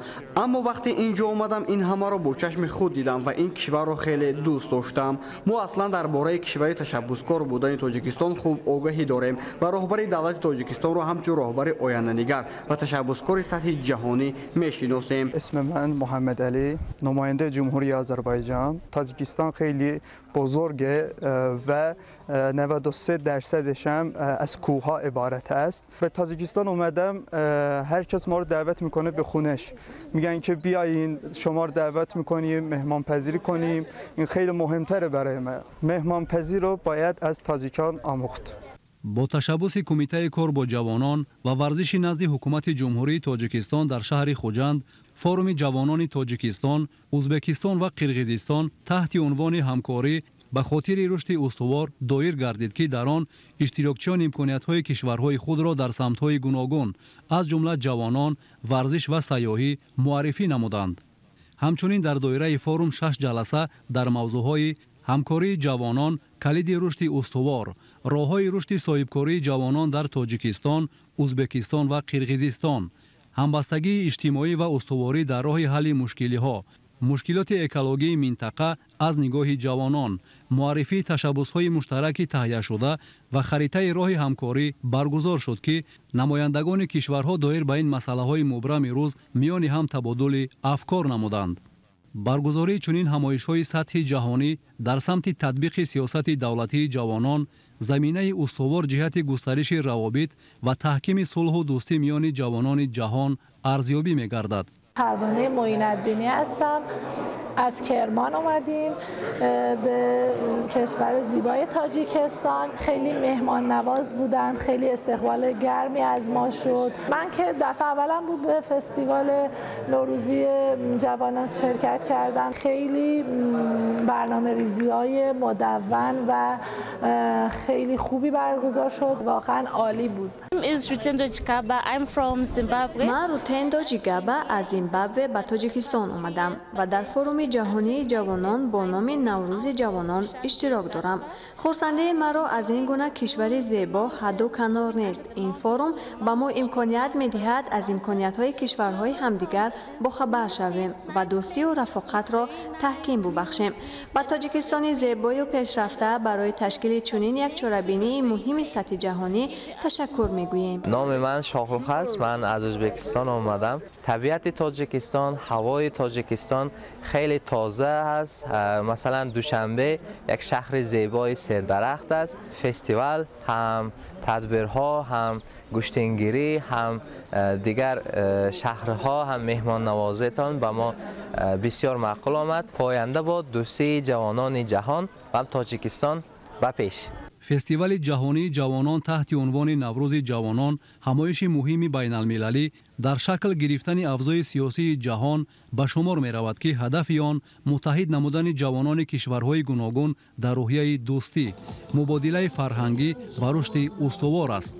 Аммо вақте ин ҷо омадам, ин ҳамаро бо чашми худ дидам ва ин кишварро хеле дӯст доштам. Мо аслан дар бораи кишвари ташаббускор будани Тоҷикистон хуб огаҳӣ дорем ва роҳбари давлати Тоҷикистонро ҳамчун роҳбари оянданигар ва ташаббускори сатҳи ҷаҳонӣ мешиносем. اسم من محمد علی، نماینده جمهوری آذربایجان. تاجیکستان خیلی بزرگه و 93% هم از کوه‌ها عبارت است. به تاجیکستان اومدم، هر کس ما رو دعوت میکنه به خونش، میگن که بیاین شما رو دعوت میکنیم مهمان پذیری کنیم. این خیلی مهمتره برای من. مهمان پذیری رو باید از تاجیکان آموخت. Бо ташаббуси Кумитаи кор бо ҷавонон ва варзиши назди Ҳукумати Ҷумҳурии Тоҷикистон дар шаҳри Хуҷанд форуми ҷавонони Тоҷикистон, Ӯзбекистон ва Қирғизистон таҳти унвони ҳамкорӣ ба хотири рушди устувор доир гардид, ки дар он иштирокчиён имкониятҳои кишварҳои худро дар самтҳои гуногун, аз ҷумла ҷавонон, варзиш ва сайёҳӣ муаррифӣ намуданд. Ҳамчунин дар доираи форум 6 ҷаласа дар мавзӯъҳои ҳамкории ҷавонон, калиди рушди устувор, роҳҳои рушди соҳибкории ҷавонон дар Тоҷикистон, Узбекистон ва Қирғизистон, ҳамбастагии иҷтимоӣ ва устуворӣ дар роҳи ҳалли мушкилиҳо, мушкилоти экологии минтақа аз нигоҳи ҷавонон, муаррифии ташаббусҳои муштараки таҳияшуда ва харитаи роҳи ҳамкорӣ баргузор шуд, ки намояндагони кишварҳо доир ба ин масъалаҳои мубрами рӯз миёни ҳам табодули афкор намуданд. Баргузории чунин ҳамоишҳои сатҳи ҷаҳонӣ дар самти татбиқи сиёсати давлатии ҷавонон заминаи устувор ҷиҳати густариши равобит ва таҳкими сулҳу дӯстӣ миёни ҷавонони ҷаҳон арзёбӣ мегардад. پروانه معین‌الدینی هستم، از کرمان اومدیم به کشور زیبای تاجیکستان. خیلی مهمان نواز بودن، خیلی استقبال گرمی از ما شد. من که دفعه اولم بود به فستیوال نوروزی جوانان شرکت کردم. خیلی برنامه ریزی های مدون و خیلی خوبی برگزار شد، واقعا عالی بود. من روتندو جیگابا از زیمبابوه به تاجیکستان آمدم و در فروم جهانی جوانان با نام نوروز جوانان اشتراک دارم. خرسندی مرا از این گونه کشور زیبا حد و کنار نیست. این فروم به ما امکانیت می‌دهد از امکانیت‌های کشورهای همدیگر باخبر شویم و دوستی و رفاقت را تحکیم ببخشیم. به تاجیکستان زیبای و پیشرفته برای تشکیل چنین یک چاره‌بینی مهم سطح جهانی تشکر می‌گوییم. نام من شاهرخ است. من از ازبکستان آمدم. طبیعت تاجیکستان، هوای تاجیکستان خیلی تازه است. مثلا دوشنبه یک شهر زیبای سردرخت است. فستیوال هم تدبیرها، هم گوشتینگیری، هم دیگر شهرها، هم مهمان نوازیتان به ما بسیار معقول آمد. پاینده با دوستی جوانان جهان و تاجیکستان به پیش. фестивали ҷаҳонии ҷавонон таҳти унвони Наврӯзи ҷавонон ҳамоиши муҳими байналмилалӣ дар шакл гирифтани авзои сиёсии ҷаҳон ба шумор меравад, ки ҳадафи он муттаҳид намудани ҷавонони кишварҳои гуногун дар рӯҳияи дӯстӣ, мубодилаи фарҳангӣ ва рушди устувор аст.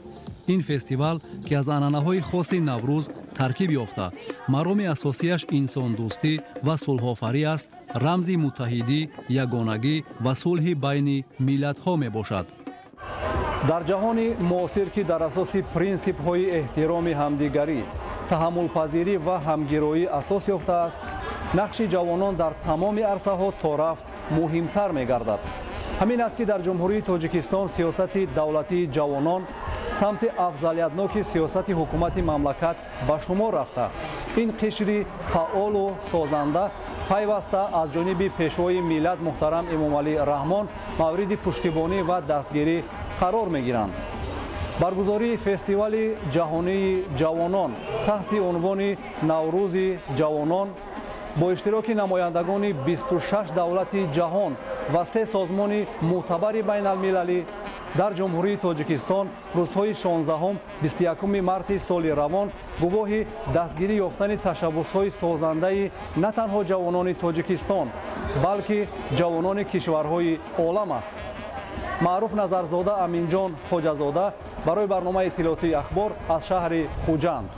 Ин фестивал, ки аз анъанаҳои хоси Наврӯз таркиб ёфта, мароми асосияш инсондӯстӣ ва сулҳофарӣ аст, рамзи муттаҳидӣ, ягонагӣ ва сулҳи байни миллатҳо мебошад. Дар ҷаҳони муосир, ки дар асоси принсипҳои эҳтироми ҳамдигарӣ, таҳаммулпазирӣ ва ҳамгироӣ асос ёфтааст, нақши ҷавонон дар тамоми арсаҳо то рафт муҳимтар мегардад. Ҳамин аст, ки дар Ҷумҳурии Тоҷикистон сиёсати давлатии ҷавонон самти афзалиятноки сиёсати ҳукумати мамлакат ба шумор рафта. Ин қишри фаъолу созанда пайваста аз ҷониби пешвои миллат муҳтарам Эмомалӣ Раҳмон мавриди пуштибонӣ ва дастгирӣ қарор мегиранд. Баргузории фестивали ҷаҳонии ҷавонон таҳти унвони Наврӯзи ҷавонон бо иштироки намояндагони 26 давлати ҷаҳон ва 3 созмони мӯътабари байналмилалӣ дар Ҷумҳурии Тоҷикистон рӯзҳои 16-21 марти соли равон гувоҳи дастгирӣ ёфтани ташаббусҳои созандаи на танҳо ҷавонони Тоҷикистон, балки ҷавонони кишварҳои олам аст. Маъруф Назарзода, Аминҷон Хоҷазода барои барномаи иттилоотии Ахбор аз шаҳри Хуҷанд.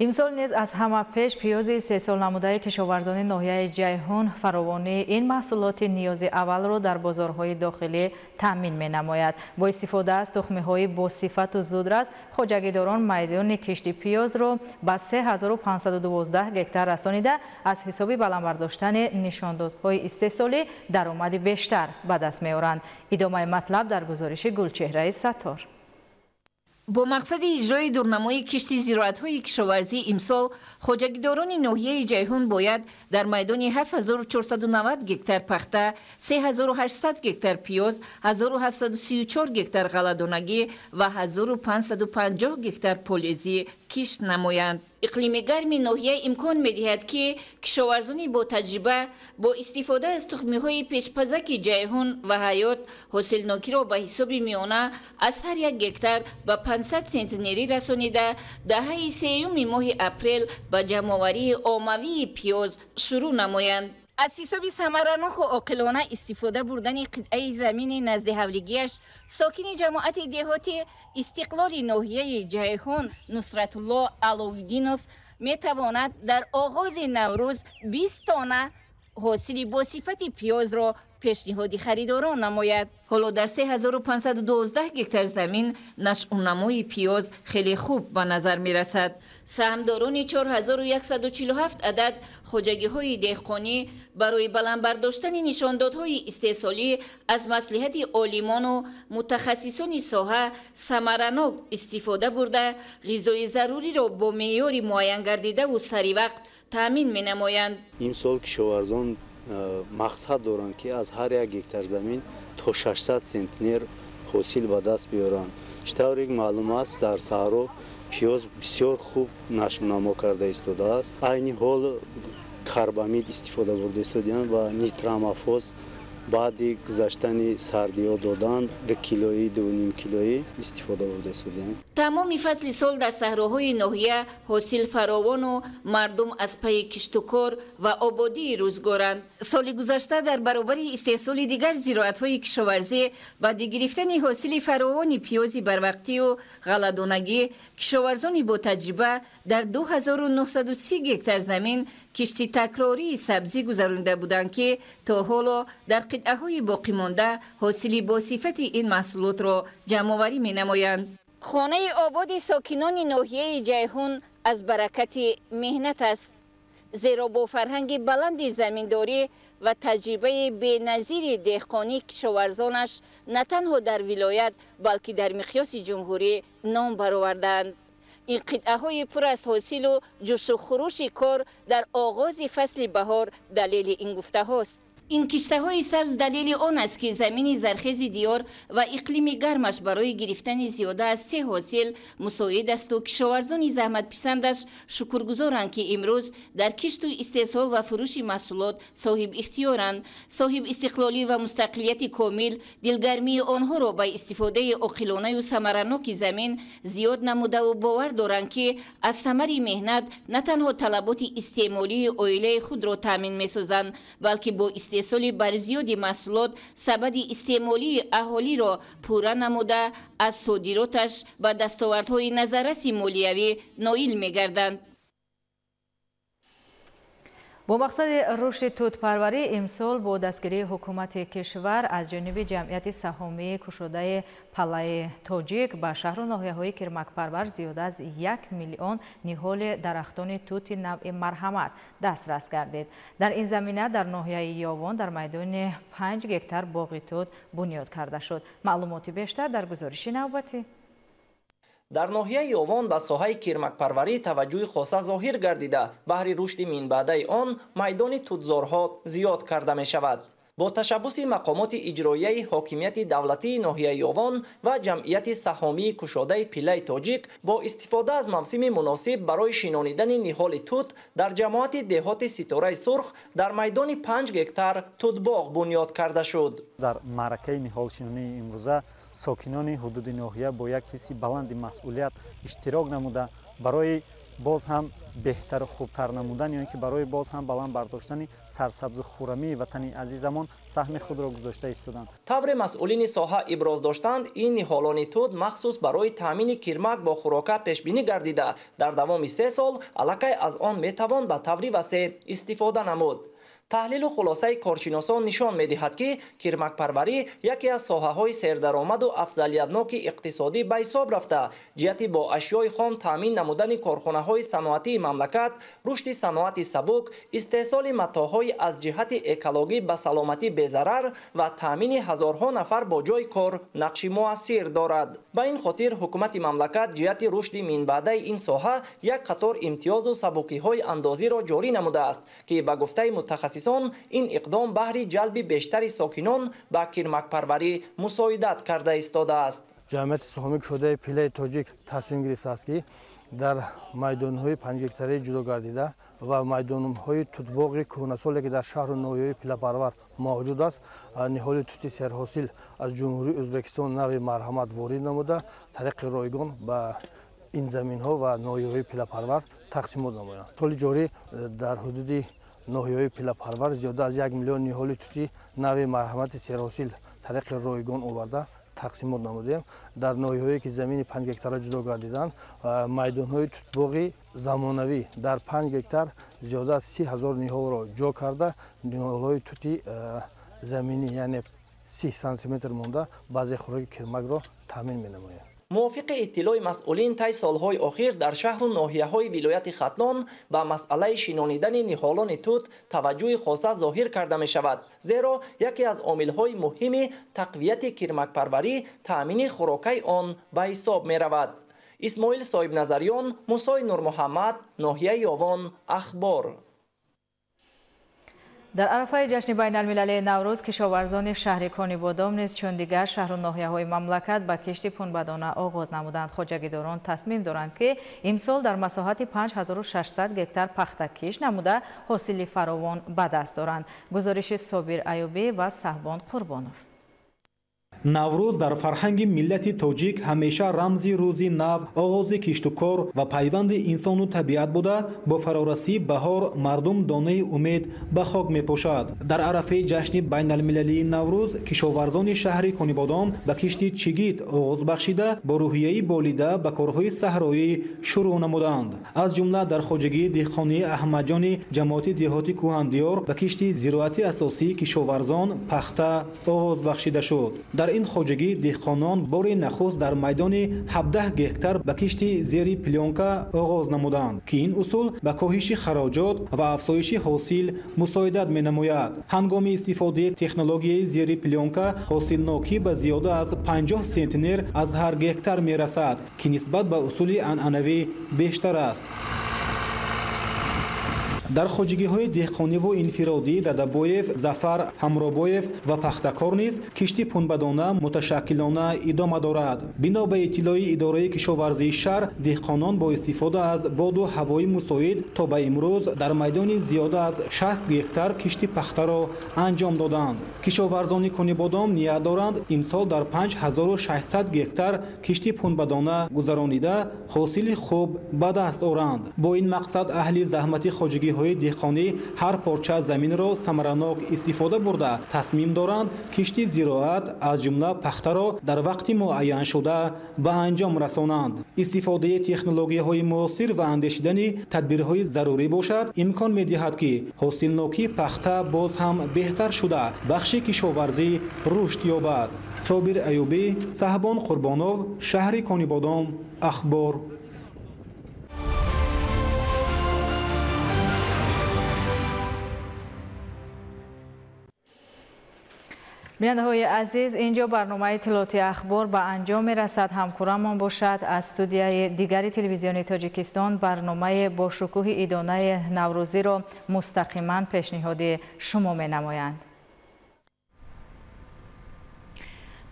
Имсол низ аз ҳама пеш пиёзи истеҳсолнамудаи кишоварзони ноҳияи Ҷайҳун фаровонии ин маҳсулоти ниёзи аввалро дар бозорҳои дохилӣ таъмин менамояд. Бо истифода аз тухмиҳои босифату зудрас хоҷагидорон майдони кишти пиёзро ба 3512 гектар расонида, аз ҳисоби баланд бардоштани нишондодҳои истеҳсолӣ даромади бештар ба даст меоранд. Идомаи матлаб дар гузориши Гулчеҳраи Саттор. Бо мақсади иҷрои дурнамои кишти зироатҳои кишоварзӣ имсол хоҷагидорони ноҳияи Ҷайҳун бояд дар майдони 7490 гектар пахта, 3800 гектар пиёз, 1734 гектар ғалладонагӣ ва 1550 гектар полезӣ кишт намоянд. Иқлими гарми ноҳия имкон медиҳад, ки кишоварзони ботаҷриба бо истифода аз тухмиҳои пешпазаки Ҷайҳун ва Ҳаёт ҳосилнокиро ба ҳисоби миёна аз ҳар як гектар ба 500 сентнерӣ расонида, даҳаи сеюми моҳи апрел ба ҷамъоварии оммавии пиёз шурӯъ намоянд. Аз ҳисоби самараноку оқилона истифода бурдани қитъаи замини назди ҳавлигиаш, сокини ҷамоати деҳоти Истиқлоли ноҳияи Ҷайҳун Нусратулло Аловиддинов метавонад дар оғози Наврӯз 20 тонна ҳосили босифати пиёзро пешниҳоди харидорон намояд. Ҳоло дар 3512 гектар замин нашъунамои пиёз хеле хуб ба назар мерасад. Саҳмдорони 4147 адад хоҷагиҳои деҳқонӣ барои баланд бардоштани нишондодҳои истеҳсолӣ аз маслиҳати олимону мутахассисони соҳа самаранок истифода бурда, ғизои заруриро бо меъёри муайянгардидаву саривақт таъмин менамоянд. Имсол кишоварзон мақсад доранд, ки аз ҳар як гектар замин то 600 центнер ҳосил ба даст биёранд. Чӣ тавре маълум аст, дар саҳро пиёз бисёр хуб нашъунамо карда истодааст. Айни ҳол карбамид истифода бурда истодианд ва нитрамофоз баъди гузаштани сардиҳо доданд, 2 килоӣ, 2,5 килоӣ истифода бурда истодианд. Тамоми фасли сол дар саҳроҳои ноҳия ҳосил фаровону мардум аз пайи киштукор ва ободии рӯзгоранд. Соли гузашта дар баробари истеҳсоли дигар зироатҳои кишоварзӣ, баъди гирифтани ҳосили фаровони пиёзи барвақтию ғалладонагӣ, кишоварзони ботаҷриба дар 2930 гектар замин кишти такрории сабзӣ гузаронида буданд, ки то ҳоло дар қитъаҳои боқимонда ҳосили босифати ин маҳсулотро ҷамъоварӣ менамоянд. Хонаи ободи сокинони ноҳияи Ҷайҳун аз баракати меҳнат аст, зеро бо фарҳанги баланди заминдорӣ ва таҷрибаи беназири деҳқонӣ кишоварзонаш на танҳо дар вилоят, балки дар миқёси ҷумҳурӣ ном бароварданд. Ин қитъаҳои пур аз ҳосилу ҷӯшу хурӯши кор дар оғози фасли баҳор далели ин гуфтаҳост. Ин киштаҳои сабз далели он аст, ки замини зархези диёр ва иқлими гармаш барои гирифтани зиёда аз 3 ҳосил мусоид асту кишоварзони заҳматписандаш шукргузоранд, ки имрӯз дар кишту истеҳсол ва фурӯши маҳсулот соҳиб ихтиёранд. Соҳиб истиқлолӣ ва мустақилияти комил дилгармии онҳоро ба истифодаи оқилонаю самараноки замин зиёд намудаву бовар доранд, ки аз самари меҳнат на танҳо талаботи истеъмолии оилаи худро таъмин месозанд, балки бо истеҳсоли барзиёди маҳсулот сабади истеъмолии аҳолиро пурра намуда, аз содироташ ба дастовардҳои назарраси молиявӣ ноил мегарданд. Бо мақсади рушди тутпарварӣ имсол бо дастгирии ҳукумати кишвар аз ҷониби ҷамъияти саҳомии кушодаи Палаи Тоҷик ба шаҳру ноҳияҳои кирмакпарвар зиёда аз 1 миллион ниҳоли дарахтони тути навъи Марҳамат дастрас гардид. Дар ин замина дар ноҳияи Ёвон дар майдони 5 гектар боғи тут бунёд карда шуд. Маълумоти бештар дар гузориши навбатӣ. Дар ноҳияи Ёвон ба соҳаи кирмакпарварӣ таваҷҷӯҳи хоса зоҳир гардида, баҳри рушди минбаъдаи он майдони тутзорҳо зиёд карда мешавад. Бо ташаббуси мақомоти иҷроияи ҳокимияти давлатии ноҳияи Ёвон ва ҷамъияти саҳомии кушодаи Пилаи Тоҷик бо истифода аз мавсими муносиб барои шинонидани ниҳоли тут дар ҷамоати деҳоти Ситораи Сурх дар майдони 5 гектар тутбоғ бунёд карда шуд. Дар маъракаи ниҳолшинонии имрӯза сокинони ҳудуди ноҳия бо як ҳисси баланди масъулият иштирок намуда, барои боз ҳам беҳтару хубтар намудан ё ин ки барои боз ҳам баланд бардоштани сарсабзу хуррамии ватани азизамон саҳми худро гузошта истоданд. Тавре масъулини соҳа иброз доштанд, ин ниҳолони тут махсус барои таъмини кирмак бо хӯрока пешбинӣ гардида, дар давоми 3 сол аллакай аз он метавон ба таври васеъ истифода намуд. Таҳлилу хулосаи коршиносон нишон медиҳад, ки кирмакпарварӣ яке аз соҳаҳои сердаромаду афзалиятноки иқтисодӣ ба ҳисоб рафта, ҷиҳати бо ашёи хом таъмин намудани корхонаҳои саноатии мамлакат, рушди саноати сабук, истеҳсоли матоъҳои аз ҷиҳати экологӣ ба саломатӣ безарар ва таъмини ҳазорҳо нафар бо ҷойи кор нақши муассир дорад. Ба ин хотир ҳукумати мамлакат ҷиҳати рушди минбаъдаи ин соҳа як қатор имтиёзу сабукиҳои андозиро ҷорӣ намудааст, ки ба гуфтаи мутахассисон ин иқдом баҳри ҷалби бештари сокинон ба кирмакпарварӣ мусоидат карда истодааст. Ҷамъияти саҳомии кушодаи Пилаи Тоҷик тасмим гирифтааст, ки дар майдонҳои 5 гектараи ҷудо гардида ва майдонҳои тутбоғи кӯҳнасоле, ки дар шаҳру ноҳияҳои пилапарвар мавҷуд аст, ниҳоли тути серҳосил аз Ҷумҳурии Ӯзбекистон навъи Марҳамат ворид намуда, тариқи ройгон ба ин заминҳо ва ноҳияҳои пилапарвар тақсимот намоянд. Соли ҷорӣ дар ҳудуди ноҳияҳои пиллапарвар зиёда аз 1 миллион ниҳоли тути нави марҳамати серҳосил тариқи ройгон оварда тақсимот намудем. Дар ноҳияҳое ки замини 5 гектара ҷудо гардиданд, майдонҳои тутбоғи замонавӣ дар 5 гектар зиёда аз 30 ҳазор ниҳолро ҷо карда, ниҳолҳои тути заминӣ, яъне 30 сантиметр монда, баъзе хӯроки кирмакро таъмин менамояд. Мувофиқи иттилои масъулин, тай солҳои охир дар шаҳру ноҳияҳои вилояти Хатлон ба масъалаи шинонидани ниҳолони тут таваҷҷӯҳи хоса зоҳир карда мешавад, зеро яке аз омилҳои муҳими тақвияти кирмакпарварӣ таъмини хӯрокаи он ба ҳисоб меравад. Исмоил Соҳибназарён, Мусои Нурмуҳаммад, ноҳияи Ёвон, Ахбор. Дар арафаи ҷашни байналмилалии Наврӯз кишоварзони шаҳри Конибодом низ чун дигар шаҳру ноҳияҳои мамлакат ба кишти пунбадона оғоз намуданд. Хоҷагидорон тасмим доранд, ки имсол дар масоҳати 5600 гектар пахта кишт намуда ҳосили фаровон ба даст доранд. Гузориши Собир Аюбӣ ва Саҳбон Қурбонов. Наврӯз дар фарҳанги миллати тоҷик ҳамеша рамзи рӯзи нав, оғози киштукор ва пайванди инсону табиат буда, бо фарорасии баҳор мардум донаи умед ба хок мепошад. Дар арафаи ҷашни байналмилалии Наврӯз кишоварзони шаҳри Конибодом ба кишти чигит оғоз бахшида, бо рӯҳияи болида ба корҳои саҳроӣ шурӯъ намуданд. Аз ҷумла дар хоҷагии деҳқонии Аҳмадҷони ҷамоати деҳоти Кӯҳандиёр ба кишти зироати асосии кишоварзон пахта оғоз бахшида шуд. Дар ин хоҷагӣ деҳқонон бори нахуст дар майдони 17 гектар ба кишти зери плёнка оғоз намуданд, ки ин усул ба коҳиши хароҷот ва афзоиши ҳосил мусоидат менамояд. Ҳангоми истифодаи технологияи зери плёнка ҳосилнокӣ ба зиёда аз 50 сентнер аз ҳар гектар мерасад, ки нисбат ба усули анъанавӣ бештар аст. Дар хоҷагиҳои деҳқониву инфиродӣ Дадабоев, Зафар Ҳамробоев ва Пахтакор низ кишти пунбадона муташаккилона идома дорад. Бино ба иттилои идораи кишоварзии шаҳр, деҳқонон бо истифода аз боду ҳавои мусоид то ба имрӯз дар майдони зиёда аз 60 гектар кишти пахтаро анҷом доданд. Кишоварзони Конибодом ният доранд имсол дар 5600 гектар кишти пунбадона гузаронида ҳосили хуб ба даст оранд. Бо ин мақсад аҳли заҳмати хоҷагиҳои деҳқонӣ ҳар порча заминро самаранок истифода бурда тасмим доранд кишти зироат аз ҷумла пахтаро дар вақти муайяншуда ба анҷом расонанд. Истифодаи технологияҳои муосир ва андешидани тадбирҳои зарурӣ бошад имкон медиҳад, ки ҳосилнокии пахта боз ҳам беҳтар шуда бахши кишоварзӣ рушд ёбад. Собир Аюбӣ, Саҳбон Қурбонов, шаҳри Конибодом, Ахбор. Бинандаҳои азиз, инҷо барномаи иттилооти Ахбор ба анҷом мерасад. Ҳамкорамон бошад аз студияи дигари телевизиони Тоҷикистон барномаи бо шукӯҳи идонаи наврӯзиро мустақиман пешниҳоди шумо менамоянд.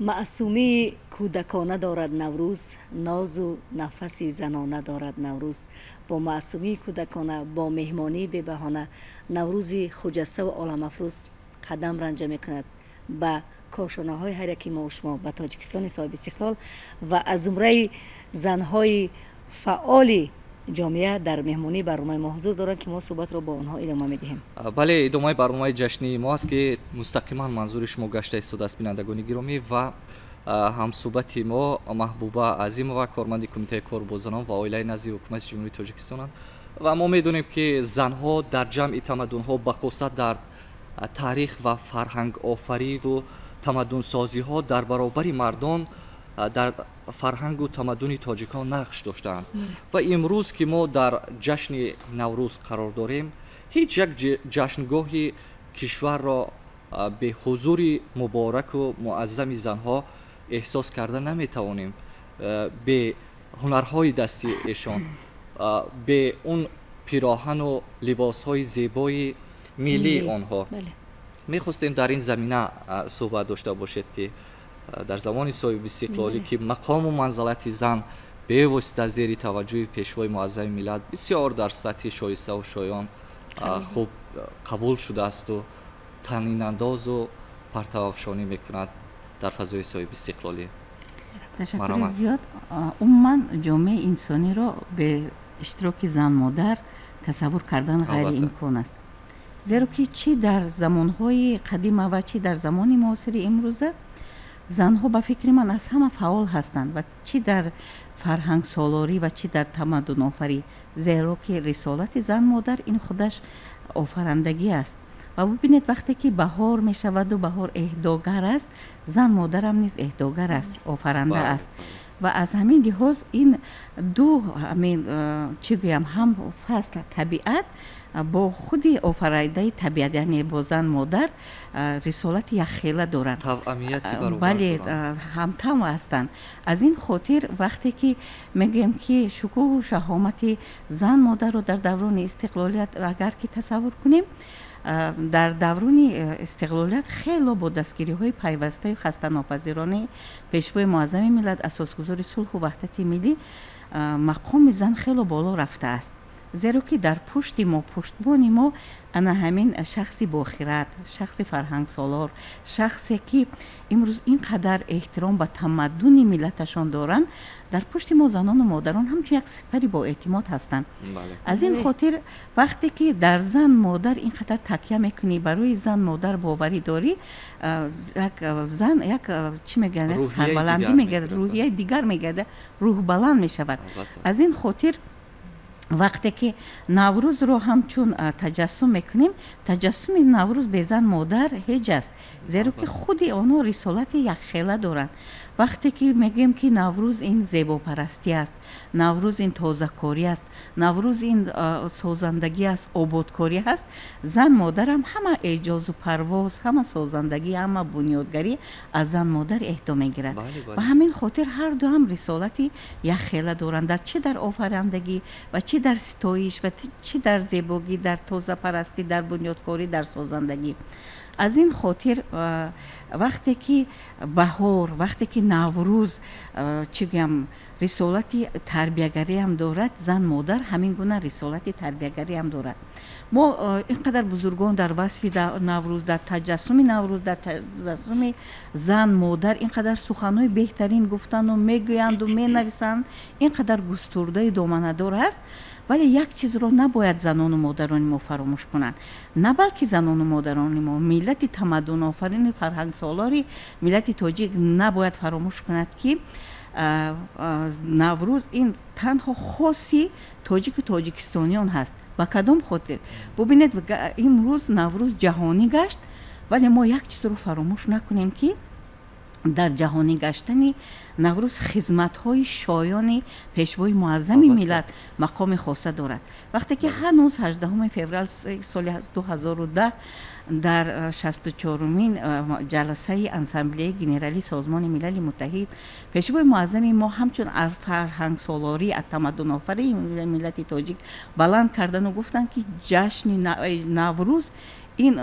Маъсумии кӯдакона дорад Наврӯз, нозу нафаси занона дорад Наврӯз. Бо маъсумии кӯдакона, бо меҳмонии бебаҳона Наврӯзи хуҷаставу оламафрӯз қадам ранҷа мекунад ба кошонаҳои ҳар яки мо шумо, ба Тоҷикистони соҳиби истиқлол ва аз зумраи занҳои фаъоли ҷомеа дар меҳмонии барномаи мо ҳузур доранд, ки мо суҳбатро бо онҳо идома медиҳем. Бале, идомаи барномаи ҷашнии мо аст, ки мустақиман манзури шумо гашта истодааст, бинандагони гиромӣ, ва ҳамсӯҳбати мо Маҳбуба Азимова, корманди Кумитаи кор бо занон ва оилаи назди ҳукумати Ҷумҳурии Тоҷикистонанд. Ва мо медонем, ки занҳо дар ҷамъи тамаддунҳо, бахусус дар таърих ва фарҳангофариву тамаддунсозиҳо дар баробари мардон дар фарҳангу тамаддуни тоҷикон нақш доштаанд. Ва имрӯз ки мо дар ҷашни Наврӯз қарор дорем, ҳеҷ як ҷашнгоҳи кишварро бе ҳузури мубораку муаззами занҳо эҳсос карда наметавонем. Бе ҳунарҳои дасти эшон, бе он пироҳану либосҳои зебои миллии онҳо. Мехостем дар ин замина суҳбат дошта бошед, ки дар замони соҳиби истиқлолӣ, ки мақому манзалати зан бевосита зери таваҷҷӯҳи пешвои муаззами миллат бисёр дар сатҳи шоиставу шоён хуб қабул шудаасту танинандозу партавафшонӣ мекунад дар фазои соҳиби истиқлолӣ. Ташаккури зиёд. Умуман ҷомеаи инсониро бе иштироки зан-модар тасаввур кардан ғайриимкон аст. Зеро ки чӣ дар замонҳои қадима ва чӣ дар замони муосири имрӯза занҳо ба фикри ман аз ҳама фаъол ҳастанд, ва чӣ дар фарҳангсолорӣ ва чӣ дар тамаддунофарӣ, зеро ки рисолати зан модар ин худаш офарандагӣ аст. Ва бубинед, вақте ки баҳор мешаваду баҳор эҳдогар аст, зан модарам низ эҳдогар аст, офаранда аст. Ва аз ҳамин лиҳоз ин ду ҳамин чӣ гӯям, ҳам фасл табиат бо худи офаридаи табиат, яъне бо зан модар рисолати якхела доранд, бале, ҳамтам ҳастанд. Аз ин хотир вақте ки мегӯем ки шукӯҳу шаҳомати зан модарро дар даврони истиқлолият агар ки тасаввур кунем, дар даврони истиқлолият хело бо дастгириҳои пайвастаю хастанопазирони Пешвои Муаззами миллат, асосгузори сулҳу ваҳдати миллӣ, мақоми зан хело боло рафтааст. Зеро ки дар пушти мо, пуштбони мо ана ҳамин шахси бохират, шахси фарҳангсолор, шахсе ки имрӯз ин қадар эҳтиром ба тамаддуни миллаташон доранд, дар пушти мо занону модарон ҳамчун як сипари боэътимод ҳастанд. Аз ин хотир вақте ки дар зан модар ин қадар такя мекунӣ, барои зан модар боварӣ дорӣ, як зан як чӣ мегӯянд, як сарбаландӣ мегардад, рӯҳияи дигар мегардад, рӯҳбаланд мешавад. Аз ин хотир вақте ки Наврӯзро ҳамчун таҷассум мекунем, таҷассуми Наврӯз бе зан модар ҳеҷ аст, зеро ки худи онҳо рисолати якхела доранд. Вақте ки мегӯем ки Наврӯз ин зебопарастӣ аст, Наврӯз ин тозакорӣ аст, Наврӯз ин созандагӣ аст, ободкорӣ аст, зан модарам ҳама эҷозу парвоз, ҳама созандагӣ, ҳама бунёдгарӣ аз зан модар эҳдо мегирад. Ба ҳамин хотир ҳар ду ҳам рисолати якхела доранд, чӣ дар офарандагӣ ва чӣ дар ситоиш ва чӣ дар зебогӣ, дар тозапарастӣ, дар бунёдкорӣ, дар созандагӣ. Аз ин хотир вақте ки баҳор, вақте ки Наврӯз чӣ гӯям, рисолати тарбиягариам дорад, зан модар ҳамин гуна рисолати тарбиягариам дорад. Мо ин қадар бузургон дар васфи Наврӯз, дар таҷассуми Наврӯз, дар таҷассуми зан модар ин қадар суханҳои беҳтарин гуфтану мегӯянду менависанд, ин қадар густурдаи доманадор аст. Вале як чизро набояд занону модарони мо фаромӯш кунанд. На балки занону модарони мо, миллати тамаддунофарини фарҳангсолори миллати тоҷик набояд фаромӯш кунад, ки Наврӯз ин танҳо хоси тоҷику тоҷикистониён ҳаст. Ба кадом хотир? Бубинед, имрӯз Наврӯз ҷаҳонӣ гашт, вале мо як чизро фаромӯш накунем, ки дар ҷаҳонӣ гаштани Наврӯз хизматҳои шоёни Пешвои Муаззами миллат мақоми хоса дорад. Вақте ки ҳанӯз 18 феврал соли 2010 дар 64-умин ҷаласаи Ассамблеяи Генералии Созмони Милали Муттаҳид Пешвои Муаззами мо ҳамчун фарҳангсолорӣ, тамаддунофарии миллати тоҷик баланд кардану гуфтанд, ки ҷашни Наврӯз ин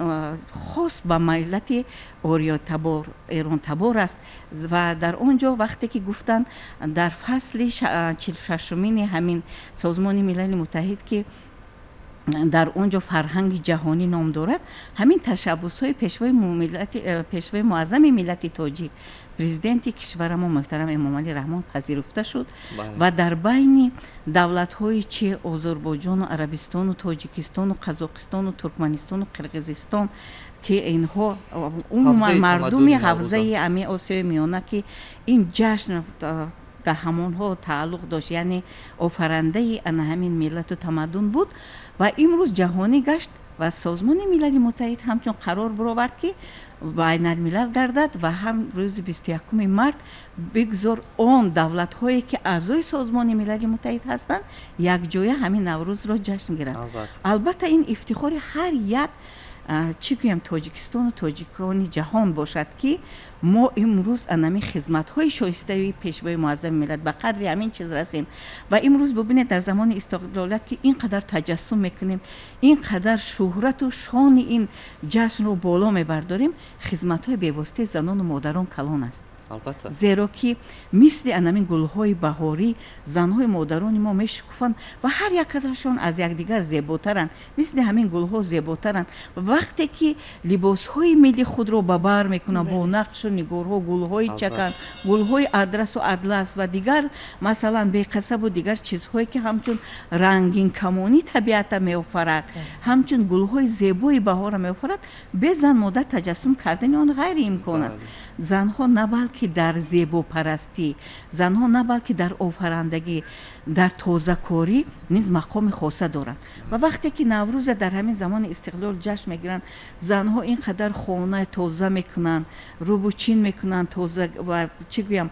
хос ба миллати ориётабор, эронтабор аст. Ва дар он ҷо вақте ки гуфтанд дар фасли 46-умини ҳамин Созмони Милали Муттаҳид, ки дар он ҷо фарҳанги ҷаҳонӣ ном дорад, ҳамин ташаббусҳои Пешвои Муаззами миллати тоҷик, президенти кишварамо муҳтарам Эмомалӣ Раҳмон пазируфта шуд ва дар байни давлатҳои чи Озарбойҷону Арабистону Тоҷикистону Қазоқистону Туркманистону Қирғизистон, ки инҳо умуман мардуми ҳавзаи ами Осиёи Миёна, ки ин ҷашн дар ҳамонҳо тааллуқ дошт, яъне офарандаи ана ҳамин миллату тамаддун буд ва имрӯз ҷаҳонӣ гашт. Ва Созмони Милали Муттаҳид ҳамчун қарор баровард, ки байналмилал гардад ва ҳам рӯзи 21 март бигзор он давлатҳое ки аъзои Созмони Милали Муттаҳид ҳастанд, якҷоя ҳамин Наврӯзро ҷашн гиранд. Албатта, ин ифтихори ҳар як чӣ гӯям, тоҷикистону тоҷикони ҷаҳон бошад, ки мо имрӯз анами хизматҳои шоистаи Пешвои Муаззами миллат ба қадри ҳамин чиз расем. Ва имрӯз бубинед, дар замони истиқлолият ки ин қадар таҷассум мекунем, ин қадар шӯҳрату шони ин ҷашнро боло мебардорем, хизматҳои бевоситаи занону модарон калон аст. Зеро ки мисли анамин гулҳои баҳорӣ занҳои модарони мо мешукуфанд ва ҳар якашон аз якдигар зеботаранд, мисли ҳамин гулҳо зеботаранд. Вақте ки либосҳои милли худро ба бар мекунанд бо нақшу нигорҳо, гулҳои чакан, гулҳои адрасу адлас ва дигар, масалан, беқасабу дигар чизҳое ки ҳамчун рангинкамонӣ табиата меофарад, ҳамчун гулҳои зебои баҳора меофарад, бе зан модар таҷассум кардани он ғайриимкон аст. Занҳо на балки дар зебопарастӣ, занҳо на балки дар офарандагӣ, дар тозакорӣ низ мақоми хоса доранд. Ва вақте ки Наврӯза дар ҳамин замони истиқлол ҷашн мегиранд, занҳо ин қадар хона тоза мекунанд, рӯбучин мекунанд, тоза ва чӣ гӯям,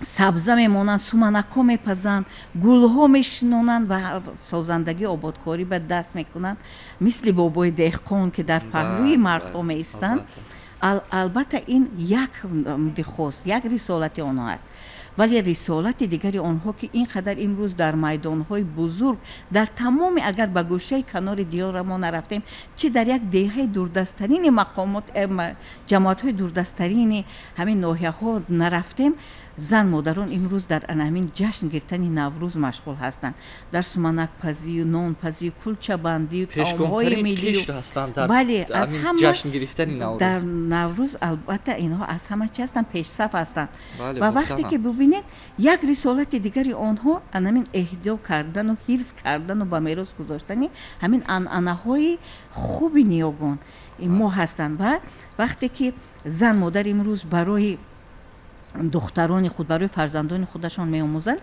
сабза мемонанд, суманакҳо мепазанд, гулҳо мешинонанд ва созандагӣ, ободкорӣ ба даст мекунанд, мисли бобои деҳқон ки дар паҳлӯи мардҳо меистанд. Албатта, ин як хос, як рисолати онҳо аст. Вале рисолати дигари онҳо, ки ин қадар имрӯз дар майдонҳои бузург, дар тамоми, агар ба гӯшаи канори диёра мо нарафтем, чӣ дар як деҳаи дурдасттарини мақомот, ҷамоатҳои дурдасттарини ҳамин ноҳияҳо нарафтем, зан модарон имрӯз дар ҳамин ҷашн гирифтани Наврӯз машғул ҳастанд, дар суманакпазию, нонпазию, кулчабандию, таомҳои миллию. Бале, аз ҳама дар Наврӯз албатта инҳо аз ҳама чи ҳастанд, пешсаф ҳастанд. Ва вақте ки бубинед, як рисолати дигари онҳо ҳамин эҳдо кардану ҳифз кардану ба мерос гузоштани ҳамин анъанаҳои хуби ниёгон мо ҳастанд. Ва вақте ки зан модар имрӯз барои духтарони худ, барои фарзандони худашон меомӯзанд,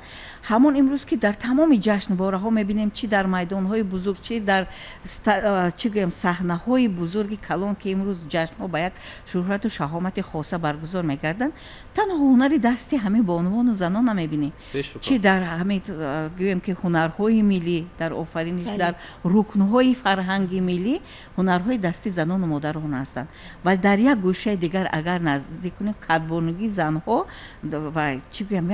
ҳамон имрӯз ки дар тамоми ҷашнвораҳо мебинем, чӣ дар майдонҳои бузург, чӣ дар, чӣ гӯям, саҳнаҳои бузурги калон, ки имрӯз ҷашнҳо ба як шӯҳрату шаҳомати хоса баргузор мегарданд, танҳо ҳунари дасти ҳамин бонувону занон намебинем, чӣ дар ҳамин, гӯем ки, ҳунарҳои миллӣ, дар офариниш, дар рукнҳои фарҳанги миллӣ ҳунарҳои дасти занону модарон ҳастанд. Ва дар як гӯшаи дигар агар наздик кунем, кадбонугии занҳо ва, чӣ гӯям,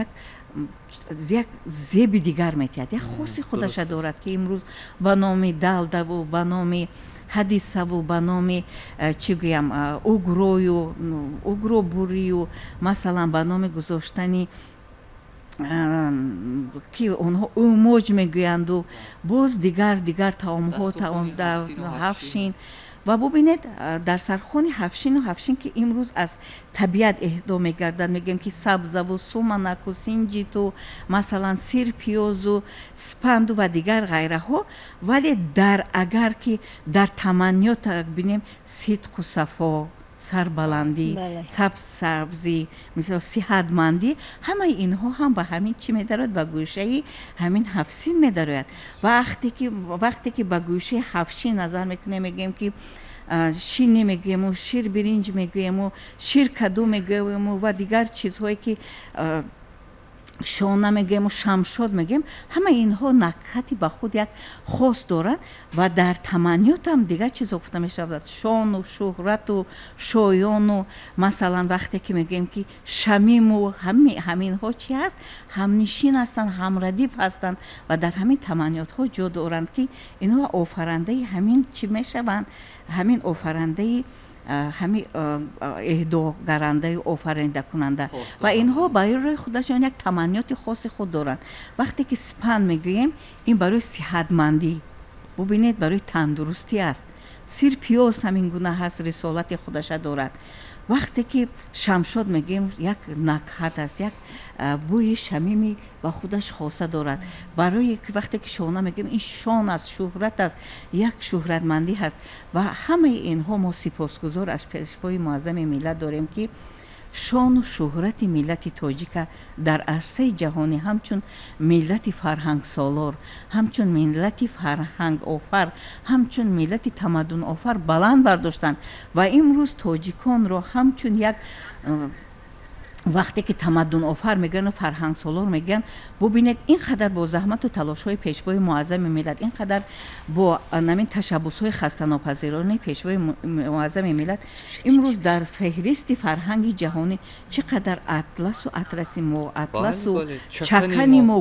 як зеби дигар метиҳад, як хоси худаша дорад, ки имрӯз ба номи далдаву, ба номи ҳадисаву, ба номи, чӣ гӯям, угрою угробурию, масалан, ба номи гузоштани, ки онҳо ӯмоҷ мегӯянду, боз дигар дигар таомҳо, ҳафшин. Ва бубинед, дар сархони ҳафшину ҳафшин, ки имрӯз аз табиат эҳдо мегардад, мегӯем ки сабзаву суманаку, синҷиту, масалан, сирпиёзу, спанду ва дигар ғайраҳо, вале дар агар ки дар таманниёт бинем, сидқу сафо, сарбаландӣ, сабзсабзӣ, мисол, сиҳатмандӣ, ҳамаи инҳо ҳам ба ҳамин чӣ медарояд? Ба гӯшаи ҳамин ҳафсин медарояд. Ва вақте ки ба гӯшаи ҳафшин назар мекунем, мегӯем ки шинӣ мегӯему, шир биринҷ мегӯему, шир каду мегӯему ва дигар чизҳое ки шона мегӯему, шамшод мегӯем, ҳамаи инҳо накҳати ба худ як хос доранд. Ва дар таманниётам дигар чизҳо гуфта мешавад: шону шӯҳрату шоёну, масалан, вақте ки мегӯем ки шамиму, ҳаминҳо чи ҳаст? Ҳамнишин ҳастанд, ҳамрадиф ҳастанд ва дар ҳамин таманниётҳо ҷо доранд, ки инҳо офарандаи ҳамин чӣ мешаванд, ҳамин офарандаи, ҳамин эҳдогарандаю офаридакунанда. Ва инҳо барои худашон як таманниёти хоси худ доранд. Вақте ки спанд мегӯем, ин барои сиҳатмандӣ, бубинед, барои тандурустӣ аст. Сирпиёз ҳамин гуна ҳаст, рисолати худаша дорад. Вақте ки шамшод мегӯем, як накҳат аст, як бӯи шамими ба худаш хоса дорад. Барои вақте ки шона мегӯем, ин шон аст, шӯҳрат аст, як шӯҳратмандӣ ҳаст. Ва ҳамаи инҳо мо сипосгузор аз Пешвои Муаззами миллат дорем, ки шону шӯҳрати миллати тоҷика дар арсаи ҷаҳонӣ ҳамчун миллати фарҳангсолор, ҳамчун миллати фарҳангофар, ҳамчун миллати тамаддунофар баланд бардоштанд. Ва имрӯз тоҷиконро ҳамчун як, вақте ки тамаддунофар мегӯянд, фарҳангсолор мегӯянд, бубинед, ин қадар бо заҳмату талошҳои Пешвои Муаззами миллат, ин қадар бо намин ташаббусҳои хастанопазирони Пешвои Муаззами миллат имрӯз дар феҳристи фарҳанги ҷаҳонӣ чӣ қадар атласу атраси мо, атласу чакани мо.